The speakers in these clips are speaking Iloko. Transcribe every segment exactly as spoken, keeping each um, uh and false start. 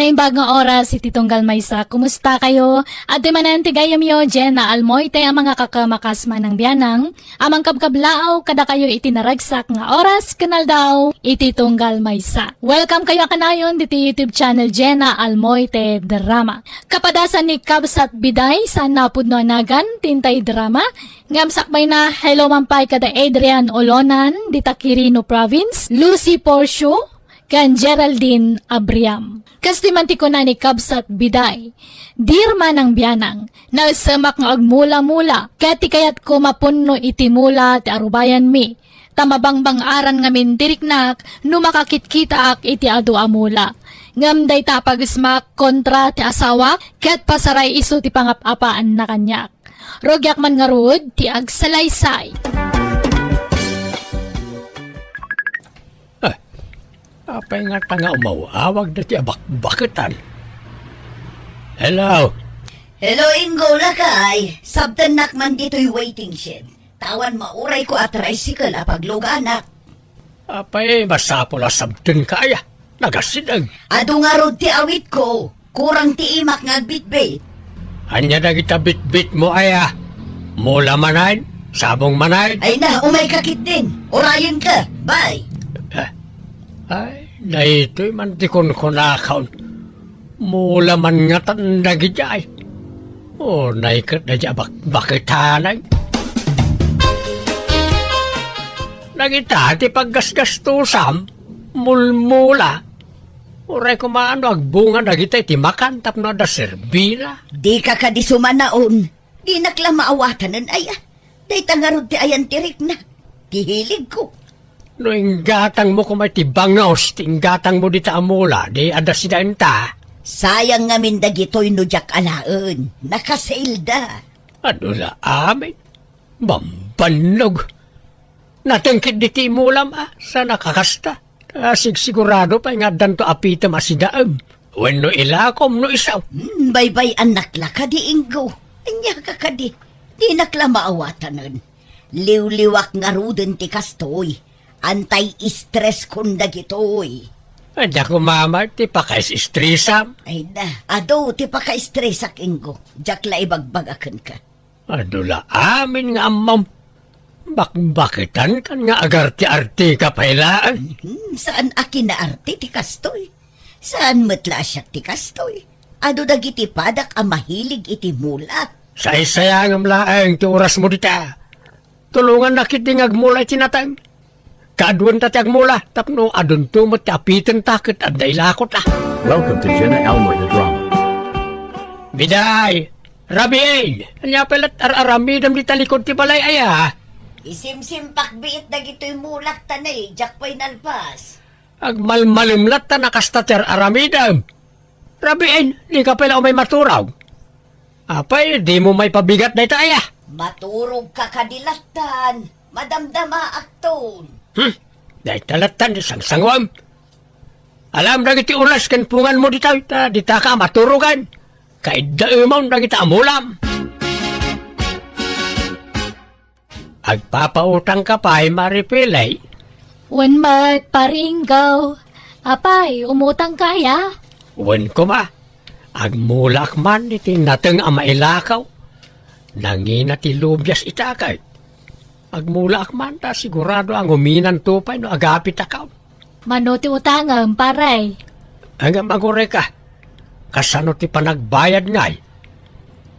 Imbag nga oras iti tunggal maysa, kumusta kayo? Adtoy manen ti gayyemyo, Jenna Almoite, a mangikakamakas manang bianang, a mangkabkablaaw kadakayo iti naragsak nga oras ken aldaw iti tunggal maysa. Welcome kayo a kanayon diti YouTube channel Jenna Almoite Drama. Kapadasan ni Kabsat Biday, saan a pudno a nagan ti intay drama, ngem sakbayna, hello man pay kada Adrian Olonan, dita Quirino Province, Lucy Porcio, ken Geraldine Abriam. Kastoy man ti kuna ni Kabsat Biday, "Dear manang bianang, naesemak nga agmula-mula, ket ti kayatko mapunno iti mula ti arubayanmi, ta mabangbang-aran ngamin ti riknak no makakitkitaak iti adu a mula. Ngem dayta a pagesmak kontra ti asawak, ket pasaray isu ti pangap-apaanna kaniak." Rugiak man ngarud ti agsalaysay. Ah, apay ngata nga umaw-awag dayta a bakbaketan? Hello? Hello, Ingo, lakay. Sabtennak man ditoy waiting shed. Awan maurayko a tricycle a pagluganak. Apay, masapul a sabtenka aya. Nagasideg. Adu ngarud ti awitko. Kurang ti imak nga agbitbit. Ania dagita bitbitmo aya? Mula manen? Sabong manen? Ay na, umayka ketdin. Urayenka. Bye. Eh, ay, daytoy man ti kunkunakon. Mula man ngatan dagidiay. Unay ket daydiay a bakbaketanay. Dagita ti paggasgastusam, mulmula. Uray koma no agbunga dagita iti makan tapno adda serbina. Dika kadi sumanaon. Dinak la maawatanen aya. Dayta ngarud ti ayan ti riknak. Ti hiligko. No inggatangmo koma iti bangus ti inggatangmo dita a mula, di adda sidaenta. Sayang ngamin dagitoy no diak alaen. Nakasailda. Adu la amin. Bambannog. Nateng ketdi ti mulam a, sa nakakasta. Ta sigsigurado pay nga addanto a pitem a sidaem. Wenno ilakom no isu. Hmm, baybay-annak la kadi, Ingo. Ania ka kadi? Dinak la maawatanen. Liwliwak ngaruden ti kastoy. Anti-stress kon dagitoy. Adda koma met ti pakaistresam. Ay na, adu ti pakaistresak, Ingo. Diak la ibagbaga kenka. Adu la amin nga ammom. Bakbaketankan nga agarte-arteka pay laeng. Mhm, saan a kinaarte ti kastoy. Saan met la a siak ti kastoy. Adu dagiti padak a mahilig iti mula. Saysayangem laeng ti orasmo dita. Tulongannak ketdi nga agmula iti nateng. Kaaduanta ti agmula, tapno adunto met ti apitenta ket adda ilakota. Welcome to Jenna Almoy the Drama. Biday! Rabiin! Ania pay lat ar-aramidem dita likud ti balay aya? Isimsimpak biit dagitoy mulak ta ne, diak pay nalpas. Agmalmalem latta no kasta ti ar-aramidem. Rabiin, dika pay la umay maturog. Apay, dimo maipabigat dayta aya? Maturogka kadi lattan. Madamdamaakton. Hmm, dayta lattan ti sangsanguem. Alam dagiti oras ken punganmo ditoy, ta ditaka a maturogan. Kaiddaemon dagita a mulam. Agpapautangka pay, Mari Pilay? Wen met, Pari Ingo. Apay, umutangka aya? Wen koma. Agmulaak man iti nateng a mailakaw. Nangina ti lubias ita ket. Agmulaak man ta sigurado a nguminanto pay no agapitakon. Mano ti utangem, pare? Ngem agurayka, kasano ti panagbayad ngay?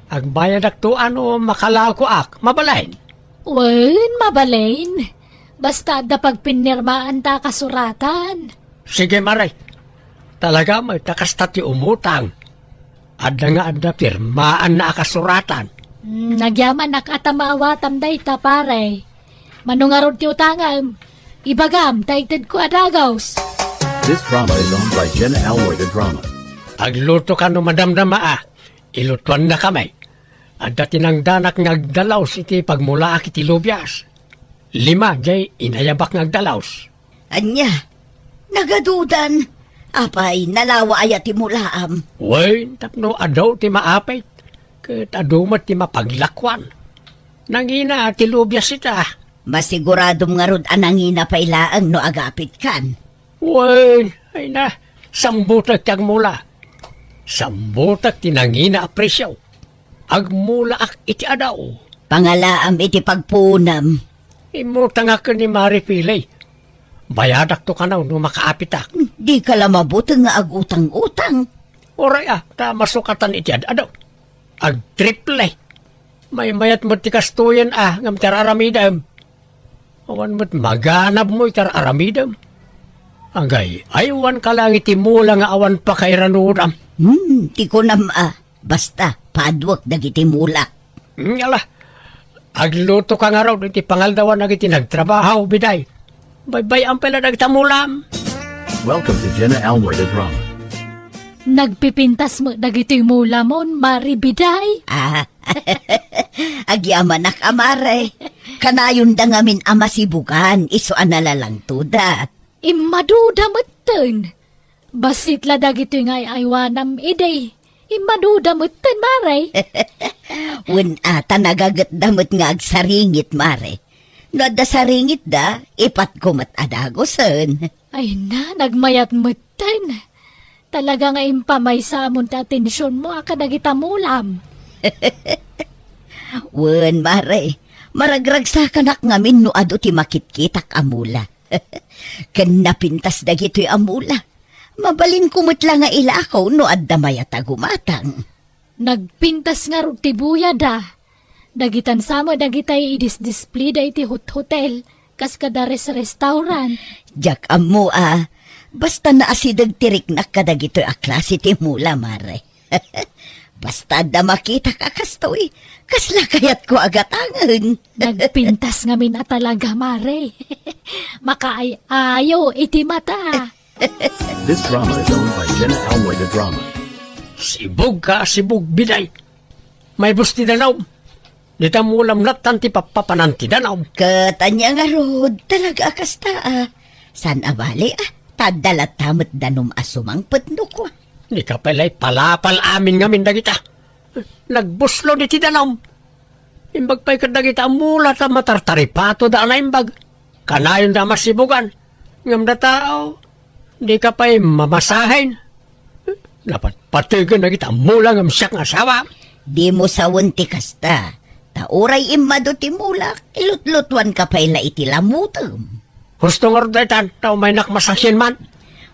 Agbayadakto no makalakoak, mabalin? Wen, mabalin. Basta adda pagpinirmaanta a kasuratan. Sige, mare. Talaga met ta kasta ti umutang. Adda nga adda pirmaanna a kasuratan. Hmm, nagyamanak a ta maawatam dayta, pare. Mano ngarud ti utangem? Ibagam, ta itedko a dagus. This drama is owned by Jenna Almoy the Drama. Agluto kano, madamdama a. Ilutuannakami. Adda ti nangdanak nga agdalaus iti pagmulaak iti lubias. Lima jay inayabak nga agdalaus. Ania? Nagadudan? Apay, nalawa aya ti mulaam? Wen, tapno adu ti maapit, ket adu met ti mapaglakuan. Nangina ti lubias ita. Masiguradom ngarud a nangina pay laeng no agapitkan. Wen, ay na, sambutek ti agmula. Sambutek ti nangina a presio. Agmulaak iti adaw. Pangalaam iti pagpuonam. Immutangak ken ni Mari Pilay. Bayadakto kano no makaapitak. Dika la mabuteng nga agutang-utang. Uray a, ta masukatan iti ad-adaw. Agtriple. Maymayat met ti kastoyen a, ngem ti ar-aramidem. Awan met maganabmo iti ar-aramidem. Agay, aywanka lang iti mula nga awan pakairanudam. Hmm, ti kunam a, basta, paduek dagiti mula. Ngala, agluto ka ngarud iti pangaldawan dagiti nagtrabaho, Biday. Baybay-am pay la dagita mulam. Welcome to Jenna Almoy the Drama. Nagpipintas met dagitoy mulamon, Mari Biday. Ah, agyamanak a, Mare. Kanayonda ngamin a masibugan, isu a nalalangtoda. Immaduda metten. Bassit la dagitoy nga ay-aywanam idi. Immaduda metten, Mare. Wen a, ta nagagetda met nga agsaringit, Mare. No adda saringitda, ipatko met a dagusen. Ay na, nagmayat metten. Talaga nga impamaysamon ti atensionmo a kadagita mulam. Wen, Mare, maragragsakanak ngamin no adu ti makitkitak a mula. Ken napintas dagitoy a mula. Mabalinko met la nga ilako no adda mayat a gumatang. Nagpintas ngarud ti buyada. Dagitan sa met dagitay idisdisplida iti hot-hotel, kas kada res-restaurant. Diak ammo a, basta naasideg ti riknak kadagitoy a klase ti mula, Mare. Basta adda makitak a kastoy, kasla kayatko a gatangen. Nagpintas ngamin a talaga, Mare. Makaay-ayo iti mata. This drama is owned by Jenna Almoy the Drama. Sibog ka, sibog, Biday. Maibus ti danum. Dita mulam natan ti pappapanan ti danum. Ket ania ngarud, talaga a kasta a. Saan a bale a, ta adda latta met danum a sumangpet no kua. Dika pay la ipalapal amin ngamin dagita. Nagbuslo diti danum. Imbag pay kadagita a mula ta matartaripatoda a naimbag. Kanayonda a masibugan. Ngem dataw, dika pay mamasahen. Napatpategen dagita a mula ngem siak nga asawa. Dimo sawen ti kasta. Ta uray immadu ti mula, ilutlutuanka pay la iti lamutem. Husto ngarud daytan, ta umaynak masasien man.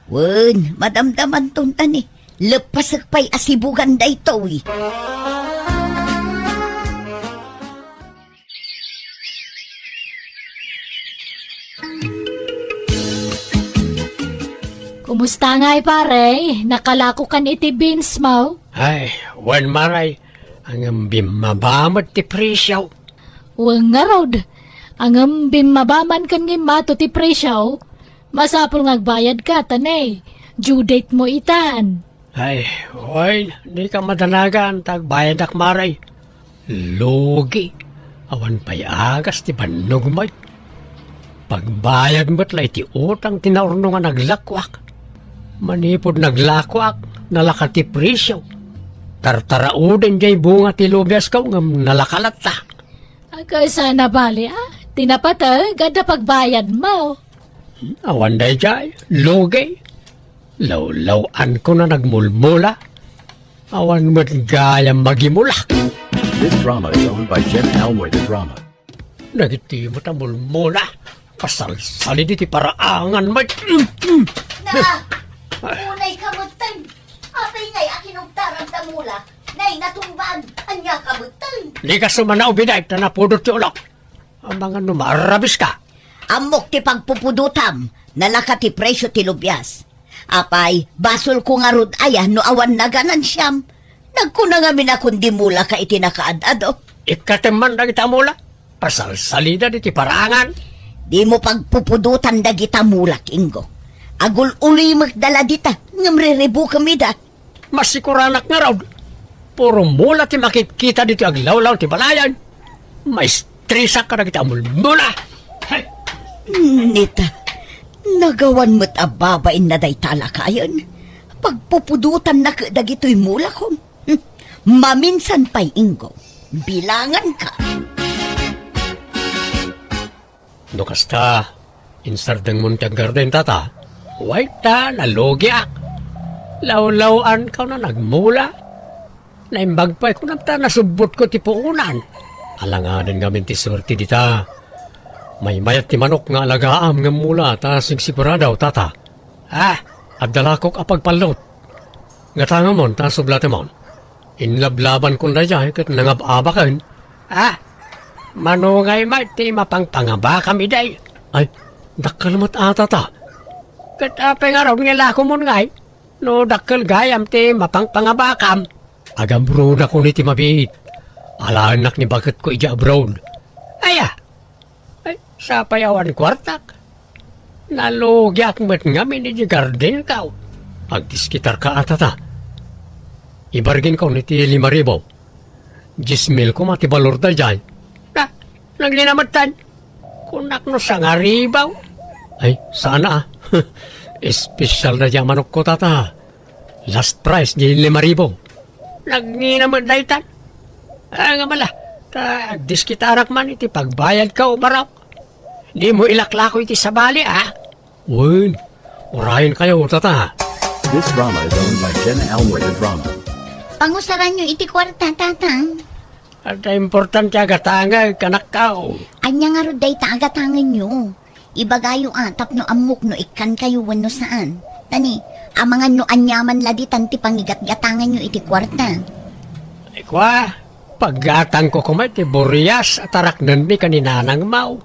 Wen, madamdamanton a ni, leppasek pay a sibugan daytoy. Kumusta ngay, pare? Nakalakokan iti beans mo? Ay, wen, Mare. Ngem bimmaba met ti presyo. Wen ngarud, ngem bimmaba man ken ngimmato ti presyo, masapul nga agbayadka ta ne, due date mo itan. Ay, wen, dika madanagan ta agbayadak, Mare. Lugi. Awan pay agas ti bannogmo. Pagbayad met la iti utang ti naurnongan a naglakoak. Manipud naglakoak, nalaka ti presyo. Tartarauden diay bunga ti lubiasko ngem nalaka latta. Agka saan a bale a, ti napateg adda pagbayadmo. Awan daydiay, lugi. Lawlaw-anko a nagmulmula. Awan met gayam magimulak. This drama is owned by Jen Almoy the Drama. Dagiti met a mulmula, pasalsalida iti paraangan met. Na, unay ka metten. Apay ngay a kinugtaram ta mula, nay natumbaan, ania ka metten? Dika sumanao, Biday, ta napudot ti ulok. Amangan no maarabis ka. Ammok ti pagpupudotam, nalaka ti presyo ti lubias. Apay, basolko ngarud aya no awan naganansiam? Nagkuna ngamin a kundi mula ka iti nakaad-ado. Ikkatem man dagita mula. Pasalsalida diti paraangan. Dimo pagpupudotan dagita mulak, Ingo. Agul-ulimekda la dita, ngem riribukem ida. Masikuranak ngarud. Puro mula ti makitkita ditoy aglawlaw ti balayan. Maistresak kadagiti a mulmula. Hay! Nita, nagawan met a babainna dayta a lakayen. Pagpupudotanna ket dagitoy mulakon. Maminsan pay, Ingo, bilanganka. No kasta, insardengmon ti aggarden, tata. Way ta, nalugiak. Lawlaw-ankaw nga nagmula. Naimbag pay kunam ta nasubbotko ti puonan. Alangaden ngamin ti suerte dita. Maymayat ti manok nga alagaam ngem mula ta sigsigurado, tata. Ah, adda lakok a pagpallot. Gatangamon ta sublatemon. Inlablabankon daydiay ket nangab-abaken. Ah, mano ngay met ti mapangpangabakam idi? Ay, dakkel met a, tata. Ket apay ngarud nga ilakomon ngay? No dakkel gayam ti mapangpangabakam. Agabrodakon iti mabiit. Alaennak ni baketko idiay abroad. Aya, ay, sapay awan kuartak. Nalugiak met ngamin iti gardenko. Agdiskitarka a, tata. Ibarginko iti lima ribu. Dies mil koma ti balor daydiay. Na, naglinametan. Kunak no sangaribu. Ay, sana. Espesyal daydiay a manokko, tata. Last price, di lima ribu. Nagngina met daytan. Ah, nga bala, ta agdiskitarak man iti pagbayadko, barok. Dimo ilaklako iti sabali, ah. Wen, urayenkayo, tata. This drama is owned by Jen Elmoy Drama. Pangusaranyo iti kuarta, tatang. Adda importante a gatangek, anakko. Ania ngarud dayta a gatangenyo? Ibagayo a tapno ammok no ikkankayo wenno saan. Tani, amangan no aniaman la ditan ti pangigatgatanganyo iti kuarta. Ay, kua, paggatangko koma iti burias a taraknenmi ken ni nanangmo.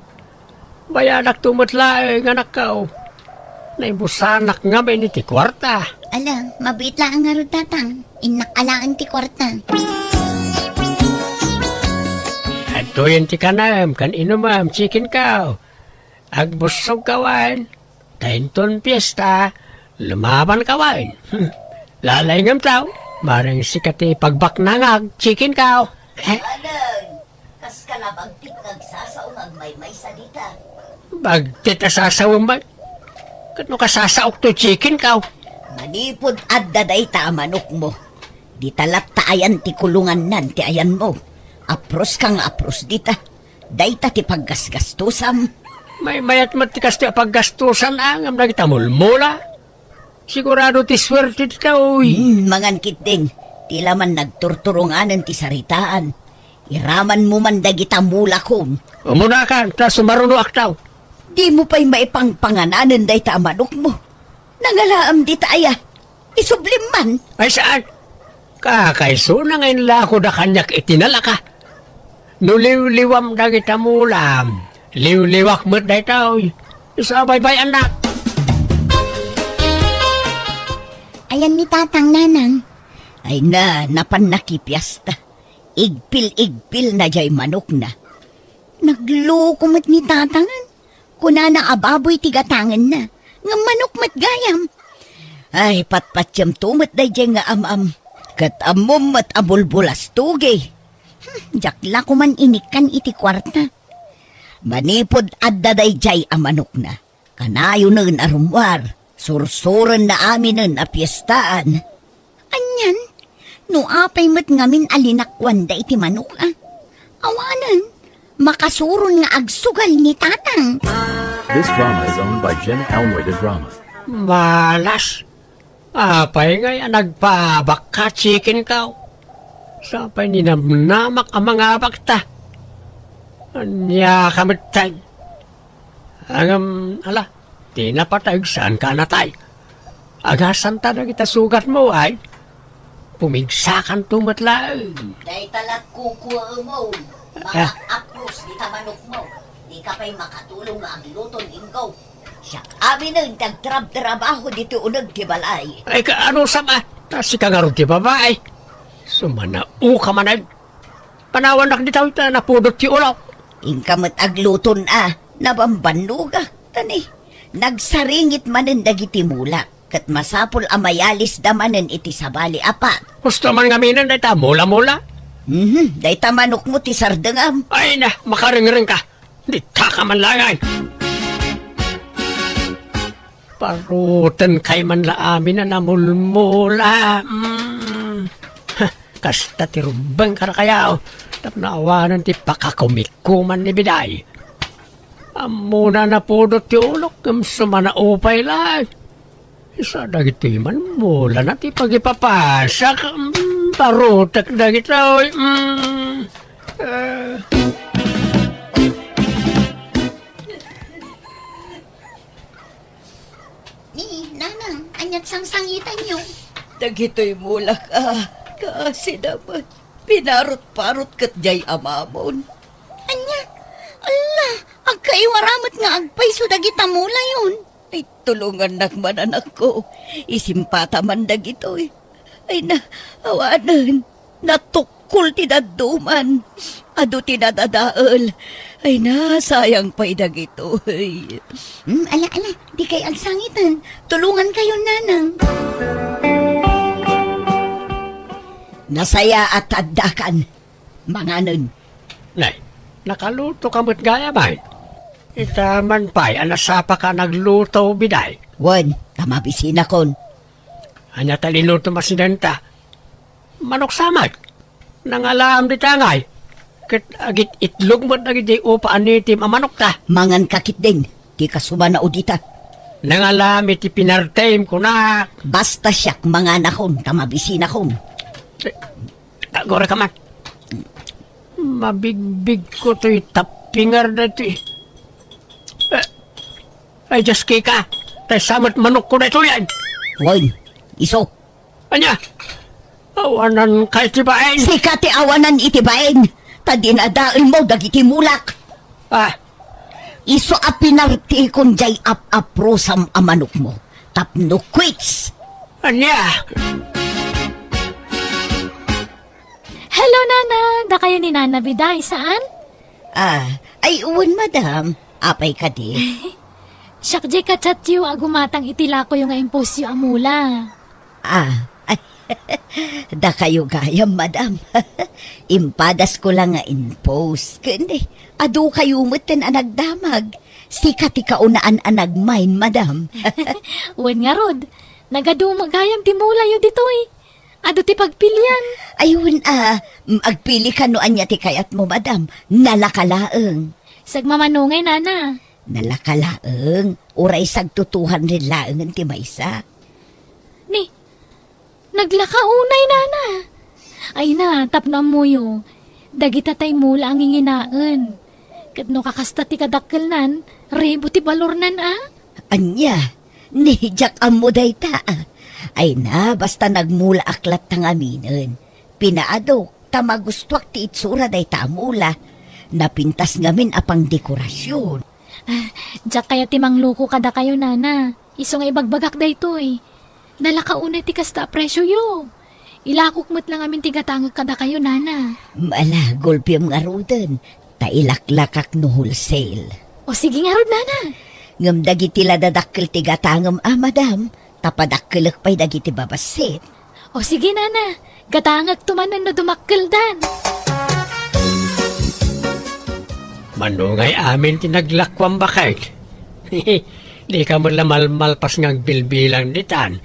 Bayadakto met laeng, anakko. Naibusanak ngamin iti kuarta. Ala, mabiit laeng ngarud, tatang. Innak alaen ti kuarta. Adtoyen ti kanem ken inumem, chicken ko. Agbussogka wen. Ta inton fiesta, lumabanka wen. Lalaingem, tao. Mareng sika ti pagbaknangak, chicken ko. Alan, kas ka la bagtit nga agsasaong agmaymaysa dita. Bagtit a sasaom man. Ket no kasasaok toy chicken ko. Manipud adda dayta a manokmo. Dita latta ayan ti kulongannan ti ayanmo. Apros ka nga apros dita. Dayta ti paggasgastosam. Maymayat met ti kastoy a paggastosan, a, ngem dagita mulmula. Sigurado ti suerte dita, uy. Hmm, mangan ketdin. Ti la man nagturturonganen ti saritaan. Iramanmo man dagita mulakom. Umunakan, ta sumarunoak, tao. Dimo pay maipangpangananen dayta a manokmo. Nangalaam dita aya. Isublim man. Ay, saan? Kakaisuna nga inlakoda kaniak iti nalaka. No liwliwam dagita mulam, liwliwak met daytoy. Isu a baybay-annak. Ayan ni tatang, nanang. Ay na, napan nakipiasta. Igpil-igpilna jay manokna. Nagloko met ni tatang. Kunana a baboy ti gatangenna, ngem manok met gayam. Ay, patpatiemto met daydiay nga am-am, ket ammom met a bulbulastogi. Hmm, diak la koman inikkan iti kuarta. Manipud adda daydiay a manokna, kanayonen a rummuar, sursurenna aminen a piestaan. Anian, no apay met ngamin a linakuanda iti manok, a? Awanen, makasuron nga agsugal ni tatang. This drama is owned by Jen Elmoy de Drama. Malas. Apay ngay a nagpaabak ka, chicken ko? Sapay ninamnamak a mangabak ta. Ania ka met tay? Ngem, ala, ti napateg, saan ka natay? Agasanta dagita sugatmo, ay? Pumigsakanto met laeng. Dayta lat kukuaemon. Ah. Makapros dita manokmo. Di ka pay makatulong nga agluton, Ingo. Siak aminen ti agtrabtrabaho ditoy uneg ti balay. Ay, kaano sama? Ta sika ngarud ti babai. Sumanao ka manen. Panawannak ditoy ta napudot ti ulok. Inka met agluton a, nabambannogak, tani. Nagsaringit manen dagiti mulak, ket masapul a mayalisda manen iti sabali a pat. Husto man ngaminen dayta mula-mula? Mhm, dayta manokmo ti sardengam. Ay na, makarengreng ka. Dita ka man laeng. Parutenkay man la amin a namulmula. Mm. Kasta ti rumbeng kadakayo. Tapno awanen ti pakakumikuman ni Biday. Ammona napudot ti ulok, ngem sumanao pay laeng. Sa dagitoy man, mulana ti pagipapasak. Mm, barutek dagitoy. Mm. Eh. Ni, Nanang, aniat sangsangitanyo? Dagitoy mulak a, kaasina met. Pinarot-parot ket diay amamon. Ania? Alla, agkaiwara met nga agpayso dagita mulayon. Ay, tulongannak man, anakko. Isimpata man dagitoy. Ay na, awanen. Natukkol ti dadduman. Adu ti nadadael. Ay na, sayang pay dagitoy. Hmm, ala, ala, dikay agsangiten. Tulongankayon, Nanang. Nasayaat ta addakan. Manganen. Nay, nakaluto ka met gayam, ay? Ita man pay a nasapa ka nagluto, biday. Wen, ta mabisinakon. Ania ta linutom a sinenta? Manok sa met. Nangalaam dita ngay. Ket agit-itlog met dagiti upa a nitim a manokta. Mangan ka ketdin, ti kasumana o dita. Nangalaam iti pinartem, kunak. Basta siak manganakon, ta mabisinakon. Eh, Agora ka man. Mabigbigko toy tappinger daytoy. Eh, ay, Diyos, Kika, tay sa met manokko daytoyen. Wen, isu. Ania? Awanan ka iti bain? Sika ti awanan iti bain. Ta dinadaelmo dagiti mulak. Ah. Isu a pinartikon diay ap-aprosam a manokmo. Tapno quits. Ania? Hello, Nana! Dakayo ni Nana, biday, saan? Ah, ay, wen, madam. Apay kadi? Siak diay ka-chatyo a gumatang iti lakoyo nga impostyo a mula. Ah, ay, dakayo gayam, madam. Impadasko la nga impost. Ken, adu kayo metten a nagdamag. Sika ti kaunaan a nagmain, madam. Wen ngarud, nagadu gayam ti mulayo ditoy. Adu ti pagpilian. Ay, wen a, mm, agpili ka no ania ti kayatmo, madam. Nalaka laeng. Sagmamano ngay, Nana. Nalaka laeng. Uray sagtutuhan ren laengen ti maysa. Ni, naglaka unay, Nana. Ay na, tapno ammoyo. Dagita tay mula a nginginaen. Ket no kakasta ti kadakkelnan, ribu ti balornan a. Ania? Ni, diak ammo dayta. Ay na, basta nagmulaak latta ngaminen. Pinaadok, ta magustuak ti itsura dayta a mula. Napintas ngamin a pangdekorasyon. Ah, diak kayat ti mangluko kadakayo, Nana. Isu nga ibagbagak daytoy. Nalaka unay ti kasta a presioyo. Ilakok met la ngamin ti gatangek kadakayo, Nana. Ala, gulpem ngaruden. Ta ilaklakak no wholesale. O sige ngarud, Nana. Ngem dagiti la dadakkel ti gatangem a, madam, ta padakkelek pay dagiti babassit. O sige, Nana. Gatangekto manen no dumakkeldan. Mano ngay amin ti naglakuam, baket? Dika met la malmalpas nga agbilbilang ditan.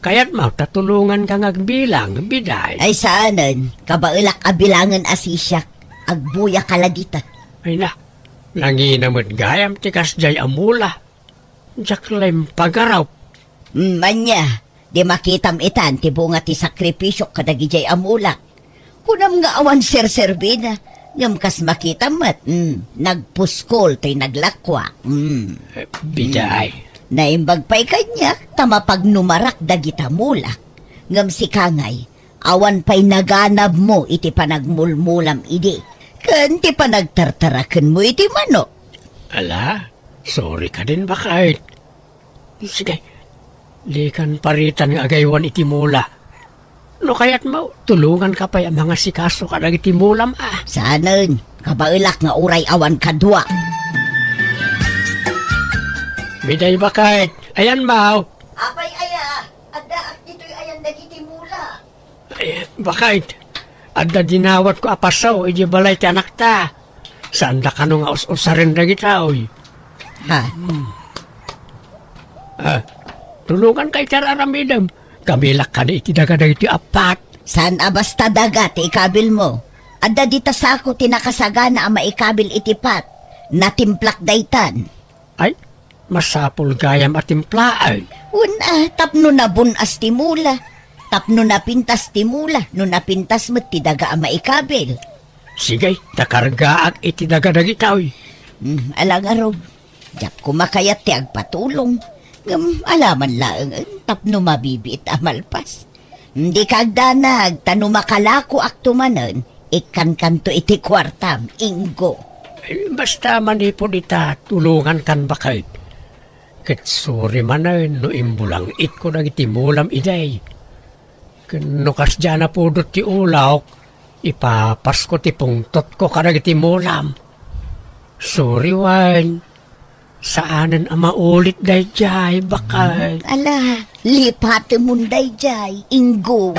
Kayatmo ta tulonganka nga agbilang, biday? Ay, saanen. Kabaelak a bilangen a sisiak. Agbuya ka la dita. Ay na, nangina met gayam ti kasdiay a mula. Diak la impagarup. Mm, ania, di makitam itan ti bunga ti sakripisiok kadagidiay a mulak. Kunam nga awan serserbina, ngem kas makitam met, mm, nagpuskol toy naglakuak. Mm. Eh, biday. Mm. Naimbag pay kaniak ta mapagnumarak dagita mulak. Ngem sika ngay, awan pay naganabmo iti panagmulmulam idi, ken ti panagtartarakenmo iti manok. Ala, sorry kadin, baket. Sige, dikan paritan nga agaywan iti mula. No kayatmo, tulonganka pay a mangasikaso kadagiti mulam a. Saanen, kabaelak nga uray awan kadua. Biday, baket, ayanmo? Apay aya, addaak ditoy ayan dagiti mula. Eh, baket, adda dinawatko a pasaw idiay balay ti anakta. Saanda kano nga us-usaren dagitoy. Ha? Hmm. Ah, tulonganka iti ar-aramidem. Kabilak kadi iti daga dagiti appat. Saan a basta daga ti ikabilmo? Adda dita sako ti nakasagana a maikabil iti pat. Natimplak daytan. Ay, masapul gayam a timplaen. Wen a, tapno nabun-as ti mula. Tapno napintas ti mula, no napintas met ti daga a maikabil. Sige, ta kargaak iti daga dagitoy. Hmm, ala ngarud, diak koma kayat ti agpatulong. Ngem ala man laengen tapno mabibiit a malpas. Dika agdanag, ta no makalakoakto manen, ikkankanto iti kuartam, Ingo. Eh, basta manipud ita, tulongankan baket. Ket suri manen no imbulangitko dagiti mulam idi. Ken no kasdiay a napudot ti ulawko, ipapasko ti pungtotko kadagiti mulam. Suri wen, saanen a maulit daydiay, baket. Ala, lipatemon daydiay, Ingo.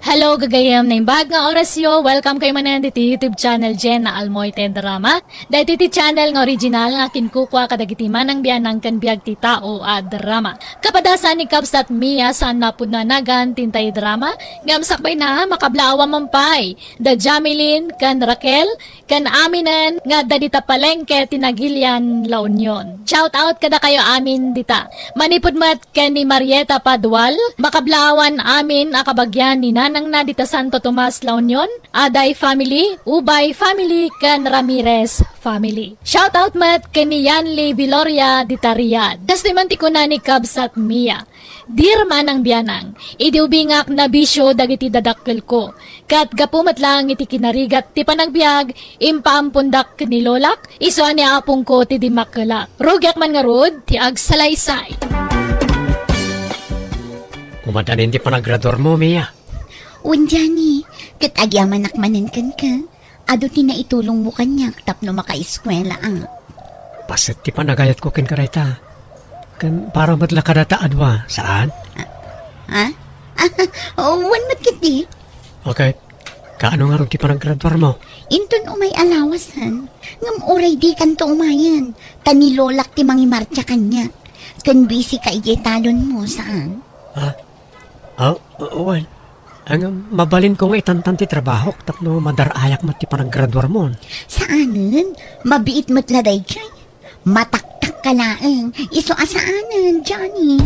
Hello, gagayyem, naimbag nga orasyo. Welcome kayo manen diti YouTube channel Jenna Almoite Drama. Daytoy ti channel nga original nga kinkukua kadagiti manang bianang ken biag ti tao a drama. Kapadasan ni Kabsat Mia, saan a pudno a nagan ti intay drama, ngem sakbayna, makablaawan man pay da Jameline ken Raquel, ken aminen nga adda dita palengke ti Nagilian, La Union. Shout out kadakayo amin dita. Manipud met ken ni Marieta Padual, makablaawan amin a kabagian ni nanangna dita Santo Tomas, La Union, Aday family, Ubay family, ken Ramirez family. Shout out met ken ni Yanli Viloria dita Riyadh. Kastoy man ti kuna ni Kabsat Mia, Dear Manang Bianang, idi ubingak nabisio dagiti dadakkelko, ket gapu met laeng iti kinarigat ti panagbiag, impaampondak ken ni lolak, isu a ni apongko ti dimmakkelak. Rugiak man ngarud ti agsalaysay. Umadanin ti panagraduarmo, Mia. Wen, Johnny, ket agyamanak manen kenka. Adu ti naitulongmo kaniak tapno makaeskuelaak. Paset ti panagayatko kenka dayta. Ken para met la kadata a dua, saan? Ah? Ah? Oh, wen met ketdi. Okay. Kaano ngarud ti panagraduarmo? Inton umay a lawasen. Ngem uray dikanto umayen. Ta ni lolak ti mangimartia kaniak. Ken busy ka idiay talonmo, saan? Ah? Ah, wen. Ang mabalinko nga itantan ti trabahok tapno madar-ayak met ti panagraduarmon. Saanen, mabiit met la daydiay. Mataktak ka laeng. Isu a saanen, Johnny.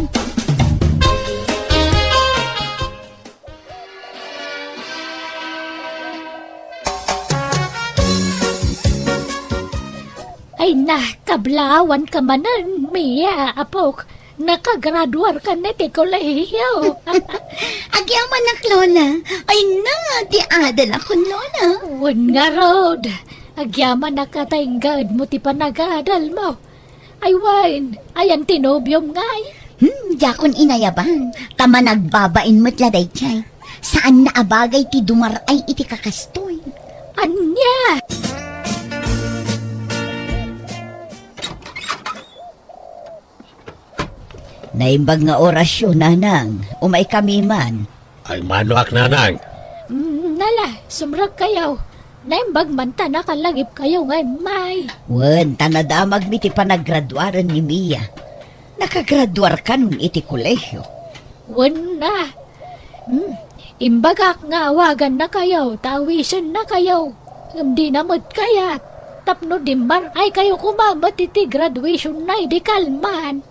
Ay na, kablaawan ka manen, Mia, apok. Nakagraduar ka na ti kolehiyo. Agyamanak, Lola. Ay na, ti adalakon, Lola. Wen ngarud, agyamanak a ta inggaedmo ti panagadalmo. Ay wen, ayan ti nobiom ngay? Hmm, diakon inayaban. Ta managbabain met la daydiay. Saan na a bagay ti dumar-ay iti kakastoy. Ania? Naimbag nga orasyo, Nanang. Umay kami man. Ay, manoak, Nanang. Mm, nala, sumrek kayo. Naimbag man ta nakalagip kayo nga immay. Wen, ta nadamagmi ti panagraduaren ni Mia. Nakagraduar kanon iti kolehiyo. Wen na. Hmm, imbagak nga awaganna kayo, ta awisenna kayo. Ngem dina met kayat. Tapno dimmar-ay kayo koma met iti graduation na idi kalman.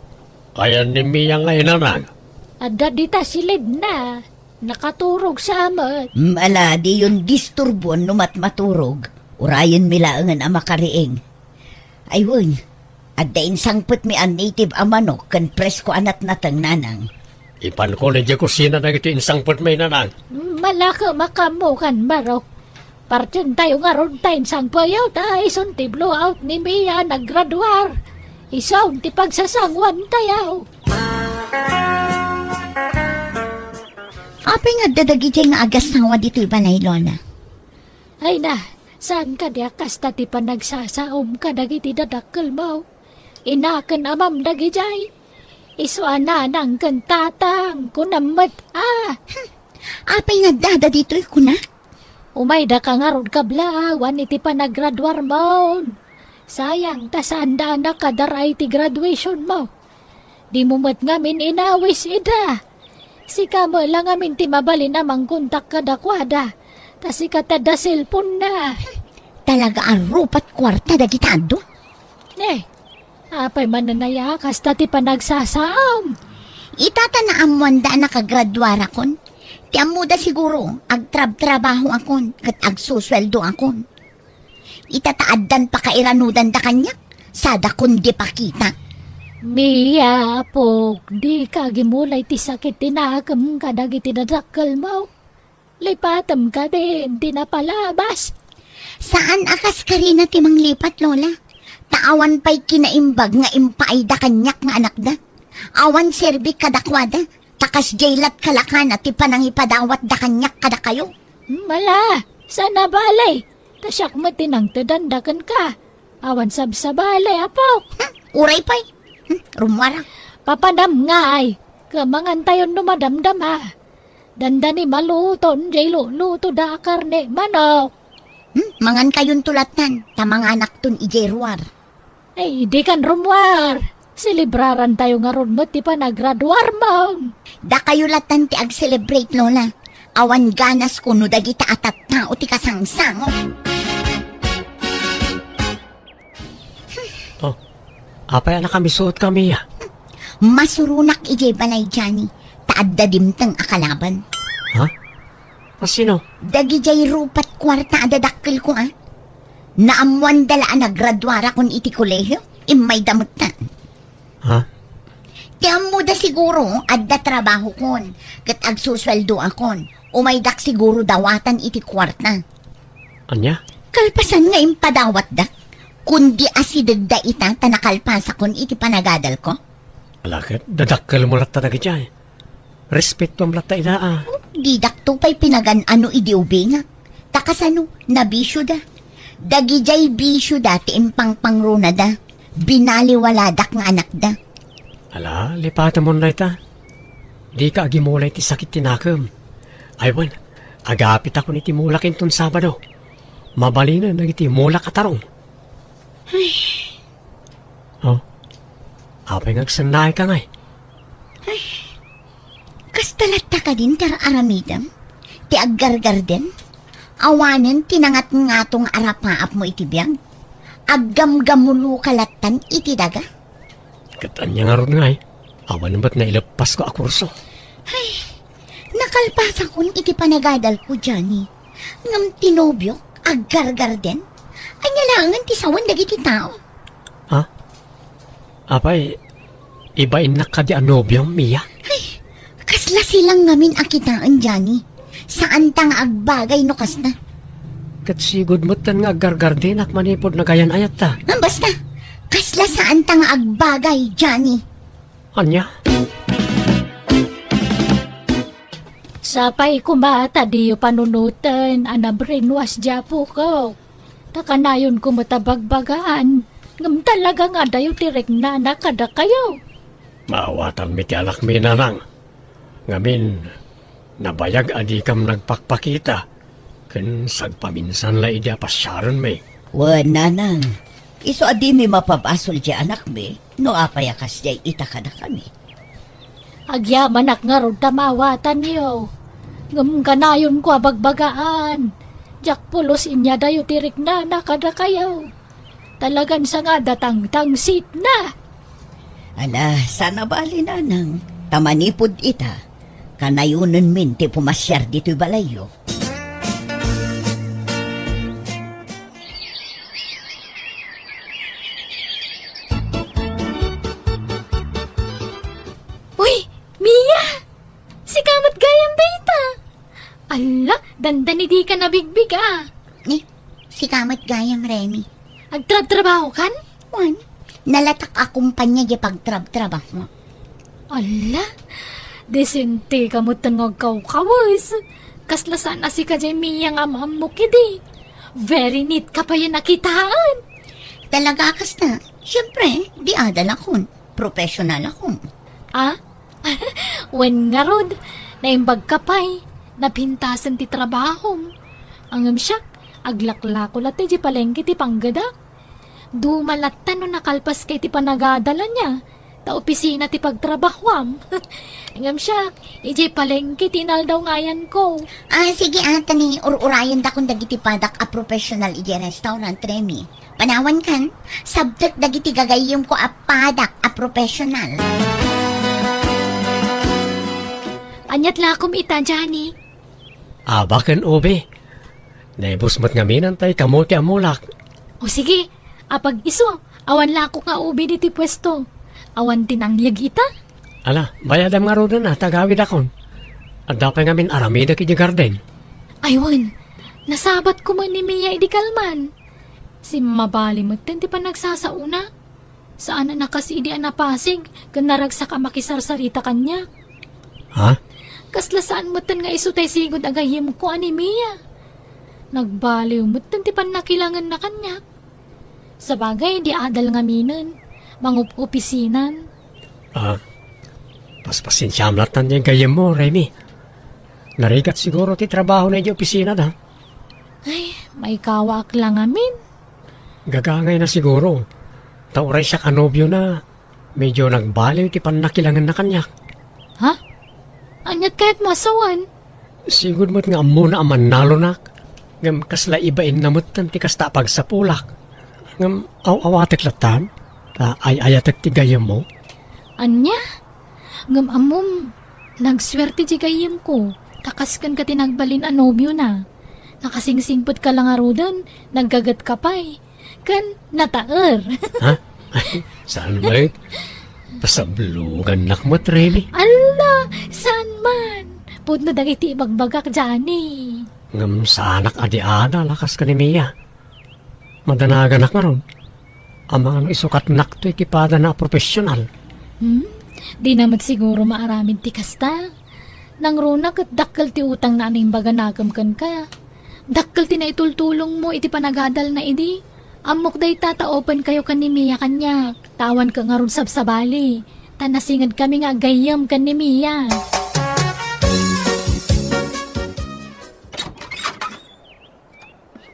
Ayan ni Mia ngay, Nanang? Adda dita silidna. Nakaturog sa met. Mm, ala, diyon disturbuan no matmaturog. Urayenmi laengen a makariing. Ay, wen, adda insangpetmi a native a manok ken presko a natnateng, Nanang. Ipanko idiay kusina dagiti insangpetmi, Nanang. Malaka makamukan, Barok. Partentayo ngarud ta insangpeyo ta isun ti blowout ni Mia a naggraduar. Isun ti pagsasanguantayo. Apay nga adda dagidiay nga agassawa ditoy balay, Lola? Ay na, saan kadi a kasta ti panagsasaom kadagiti dadakkelmo? Inaken amam dagidiay. Isu a nanang ken tatang, kunam met a. Hmm. Apay nga addada ditoy, kuna? Umayda ka ngarud kablaawan iti panagraduarmon. Sayang, ta saanda a nakadar-ay ti graduationmo. Dimo met ngamin inawis ida. Sika met la ngamin ti mabalin a mangkontak kadakuada. Ta sika ti adda cellphone-na. Talaga a rupat kuarta dagita adu? Ne, Apay manen aya kasta ti panagsasaam? Ita ta naammoanda a nakagraduarakon. Ti ammoda siguro, agtrabtrabahoakon ket agsusueldoakon. Ita ta addan pakairanudan da kaniak, sadakon di pakita. Mia, apok, dika agimulay ti sakit ti nakem kadagiti dadakkelmo. Lipatem kadin ti napalabas. Saan a kas karina ti manglipat, Lola. Ta awan pay kinaimbag nga impaayda kaniak nga anakda. Awan serbi kadakuada, ta kasdiay lat kalakana ti panangipadawatda kaniak kadakayo. Mala, saan a bale. Ta siak met ti nangtedanda kenka. Awan sabsabali, apo. Hmm, uray pay. Hmm, rummuara. Papadam ngay. Kamangantayon no madamdama. Dandani maluton, jay luluto da a karne, manok. Hmm, mangankayonto lattan, ta manganakton ijay ruar. Ay, dikan rummuar. Selebrarantayo ngarud met ti panagraduarmo. Dakayo lattan ti ag-celebrate, Lola. Awan ganasko no dagita a tattao ti kasangsango. Oh, apay a nakamisuot kami, ah? Masuronak idiay balay, Johnny. Ta adda dimteng a kalaban. Ha? Kasino? Dagidiay rupat kuarta a dadakkelko, ah. Naammoanda la a nagraduarakon iti kolehio, immayda met ta. Ha? Ti ammoda siguro, adda trabahokon, ket agsusueldoakon. Umaydak siguro dawatan iti kuarta. Ania? Kalpasan nga impadawatdak, kundi asidegda ita ta nakalpasakon iti panagadalko. Ala, ket dadakkelmo latta dagidiay. Respetuam latta ida, a. Didakto pay pinagan-ano idi ubingak. Ta kasano, nabisioda. Dagidiay bisioda ti impangpangronada. Binaliwaladak nga anakda. Ala, lipatemon dayta. Dika agimulay ti sakit ti nakem. Ay wen, agapitakon iti mulak inton Sabado. Mabalinen dagiti mulak a tarong. Ay. Oh, apay nga agsennaayka ngay? Ay, kasta latta kadin ti ar-aramidem? Ti aggargarden? Awanen ti nangatngato nga arapaapmo iti biag? Aggamgamuloka lattan iti daga? Ket ania ngarud ngay? Awan met naileppasko a kurso. Ay, nakalpasakon iti panagadalko, Johnny. Ngem ti nobiok, aggargarden? Ania laengen ti sawen dagiti tao? Ha? Apay, ibainnak kadi a nobiom, Mia? Ay, kasla silang ngamin a kitaen, Johnny. Saanta nga agbagay no kasna. Ket sigud metten nga aggargardenak manipud nagayan-ayatta. Ngem basta, kasla saanta nga agbagay, Johnny. Ania? Sapay koma ta diyo panunoten a na-brainwash diay apok. Ta kanayonko met a bagbagaan, ngem talaga nga adayo ti riknana kadakayo. Maawatanmi ti anakmi, nanang. Ngamin, nabayag a dikam nagpakpakita, ken sagpaminsan la idi a pasiarenmi. Wen, nanang, isu a dimi mapabasol ti anakmi, no apay a kasdiay ita kadakami. Agyamanak ngarud ta maawatanyo. Ngem kanayonko a bagbagaan. Diak pulos inyadayo ti riknana kadakayo. Talagan sangada tangtangsitna. Ala, saan a bali, nanang. Ta manipud ita, kanayonenmin ti pumasiar ditoy balayyo. Uy, Mia! Sika met gayam dayta! Alla, dandani dika nabigbig, a. Ni, sika met gayam, Remy. Agtrabtrabahokan? Wen, nalatak a kumpanya di pagtrabtrabaho. Alla, disente ka met nga agkawkawes. Kasla saan a sika diay Mia nga am-ammok idi. Very neat ka payen a kitaen. Talaga kasta? Siempre, di adalakon. Professional ako. Ah? Wen ngarud, naimbag ka pay, napintasen ti trabahom. Ngem siak, aglaklako latta idiay palengke ti panggedak. Duma latta no nakalpaska iti panagadal ania, ta opisina ti pagtrabahuam. Ngem siak, idiay palengke ti inaldaw nga ayanko. Ah, sige, ah, ta ni ur-urayendakon dagiti padak a professional idiay restaurant, Remy. Panawankan, sabtek dagiti gagayyemko a padak a professional. Aniat lakom ita, Johnny? Aba ken ubi. Naibus met ngamin tay kamo ti ammolak. O sige, apag isu, awan lakok nga ubi ditoy puesto. Awan ti nangyeg ita? Ala, bayadam ngaruden a, ta agawidakon. Adda pay ngamin aramidek idiay garden. Ay wen, nasabatko met ni Mia idi kalman. Simmabali metten ti panagsasaona. Saan a nakas idi a napasig ken naragsak a makisarsarita kaniak. Ha? Kasla saan metten nga isu tay sigud a gayyemko a ni Mia. Nagbaliw metten ti pannakilangenna kaniak. Sabagay, di adal ngaminen, mangup-opisinan. Ah, paspasensiam latta diay gayyemmo, Remy. Narigat siguro ti trabahona idiay opisinada. Ay, maikawaak la ngamin. Gagangayna siguro. Ta uray siak a nobiona, medyo nagbaliw ti pannakilangenna kaniak. Ha? Aniat kayatmo a sawen? Sigud met nga ammona a mannalonak, ngem kasla ibainna metten ti kasta a pagsapulak. Ngem aw-awatek lattan, ta ay-ayatek ti gayyemmo. Ania? Ngem ammom, nagsuerte ti gayyemko, ta kas kenka ti nagbalin a nobiona. Nakasingsingpetka la ngaruden, naggagetka pay, ken nataer. Ha? Saan met? Pasablogannak met, Remy. Alla, saan man? Pudno dagiti ibagbagak, Johnny. Ngem saanak a di adal a kas ken ni Mia. Madanaganak ngarud. Amangan no isukatnakto iti padana a profesional. Hmm? Dina met siguro maaramid ti kasta. Nangruna ket dakkel ti utangna a naimbaganakem kenka. Dakkel ti naitultulongmo iti panagadalna idi. Ammok dayta ta open kayo ken ni Mia kaniak. Ta awanka ngarud sabsabali. Ta nasingedkami nga aggayyem ken ni Mia.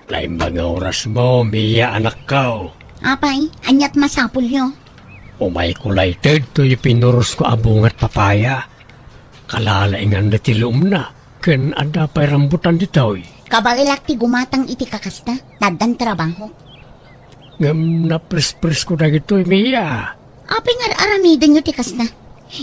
Naimbag nga orasmo, Mia, anakko. Apay, aniat masapulyo? Umayko layted toy pinurosko a bungat papaya. Kalalainganda ti luomna, ken adda pay rambutan ditoy. Kabaelak ti gumatang iti kakasta, ta addan trabaho. Ngem naprespresko dagitoy, Mia. Apay nga ar-aramidenyo ti kasta?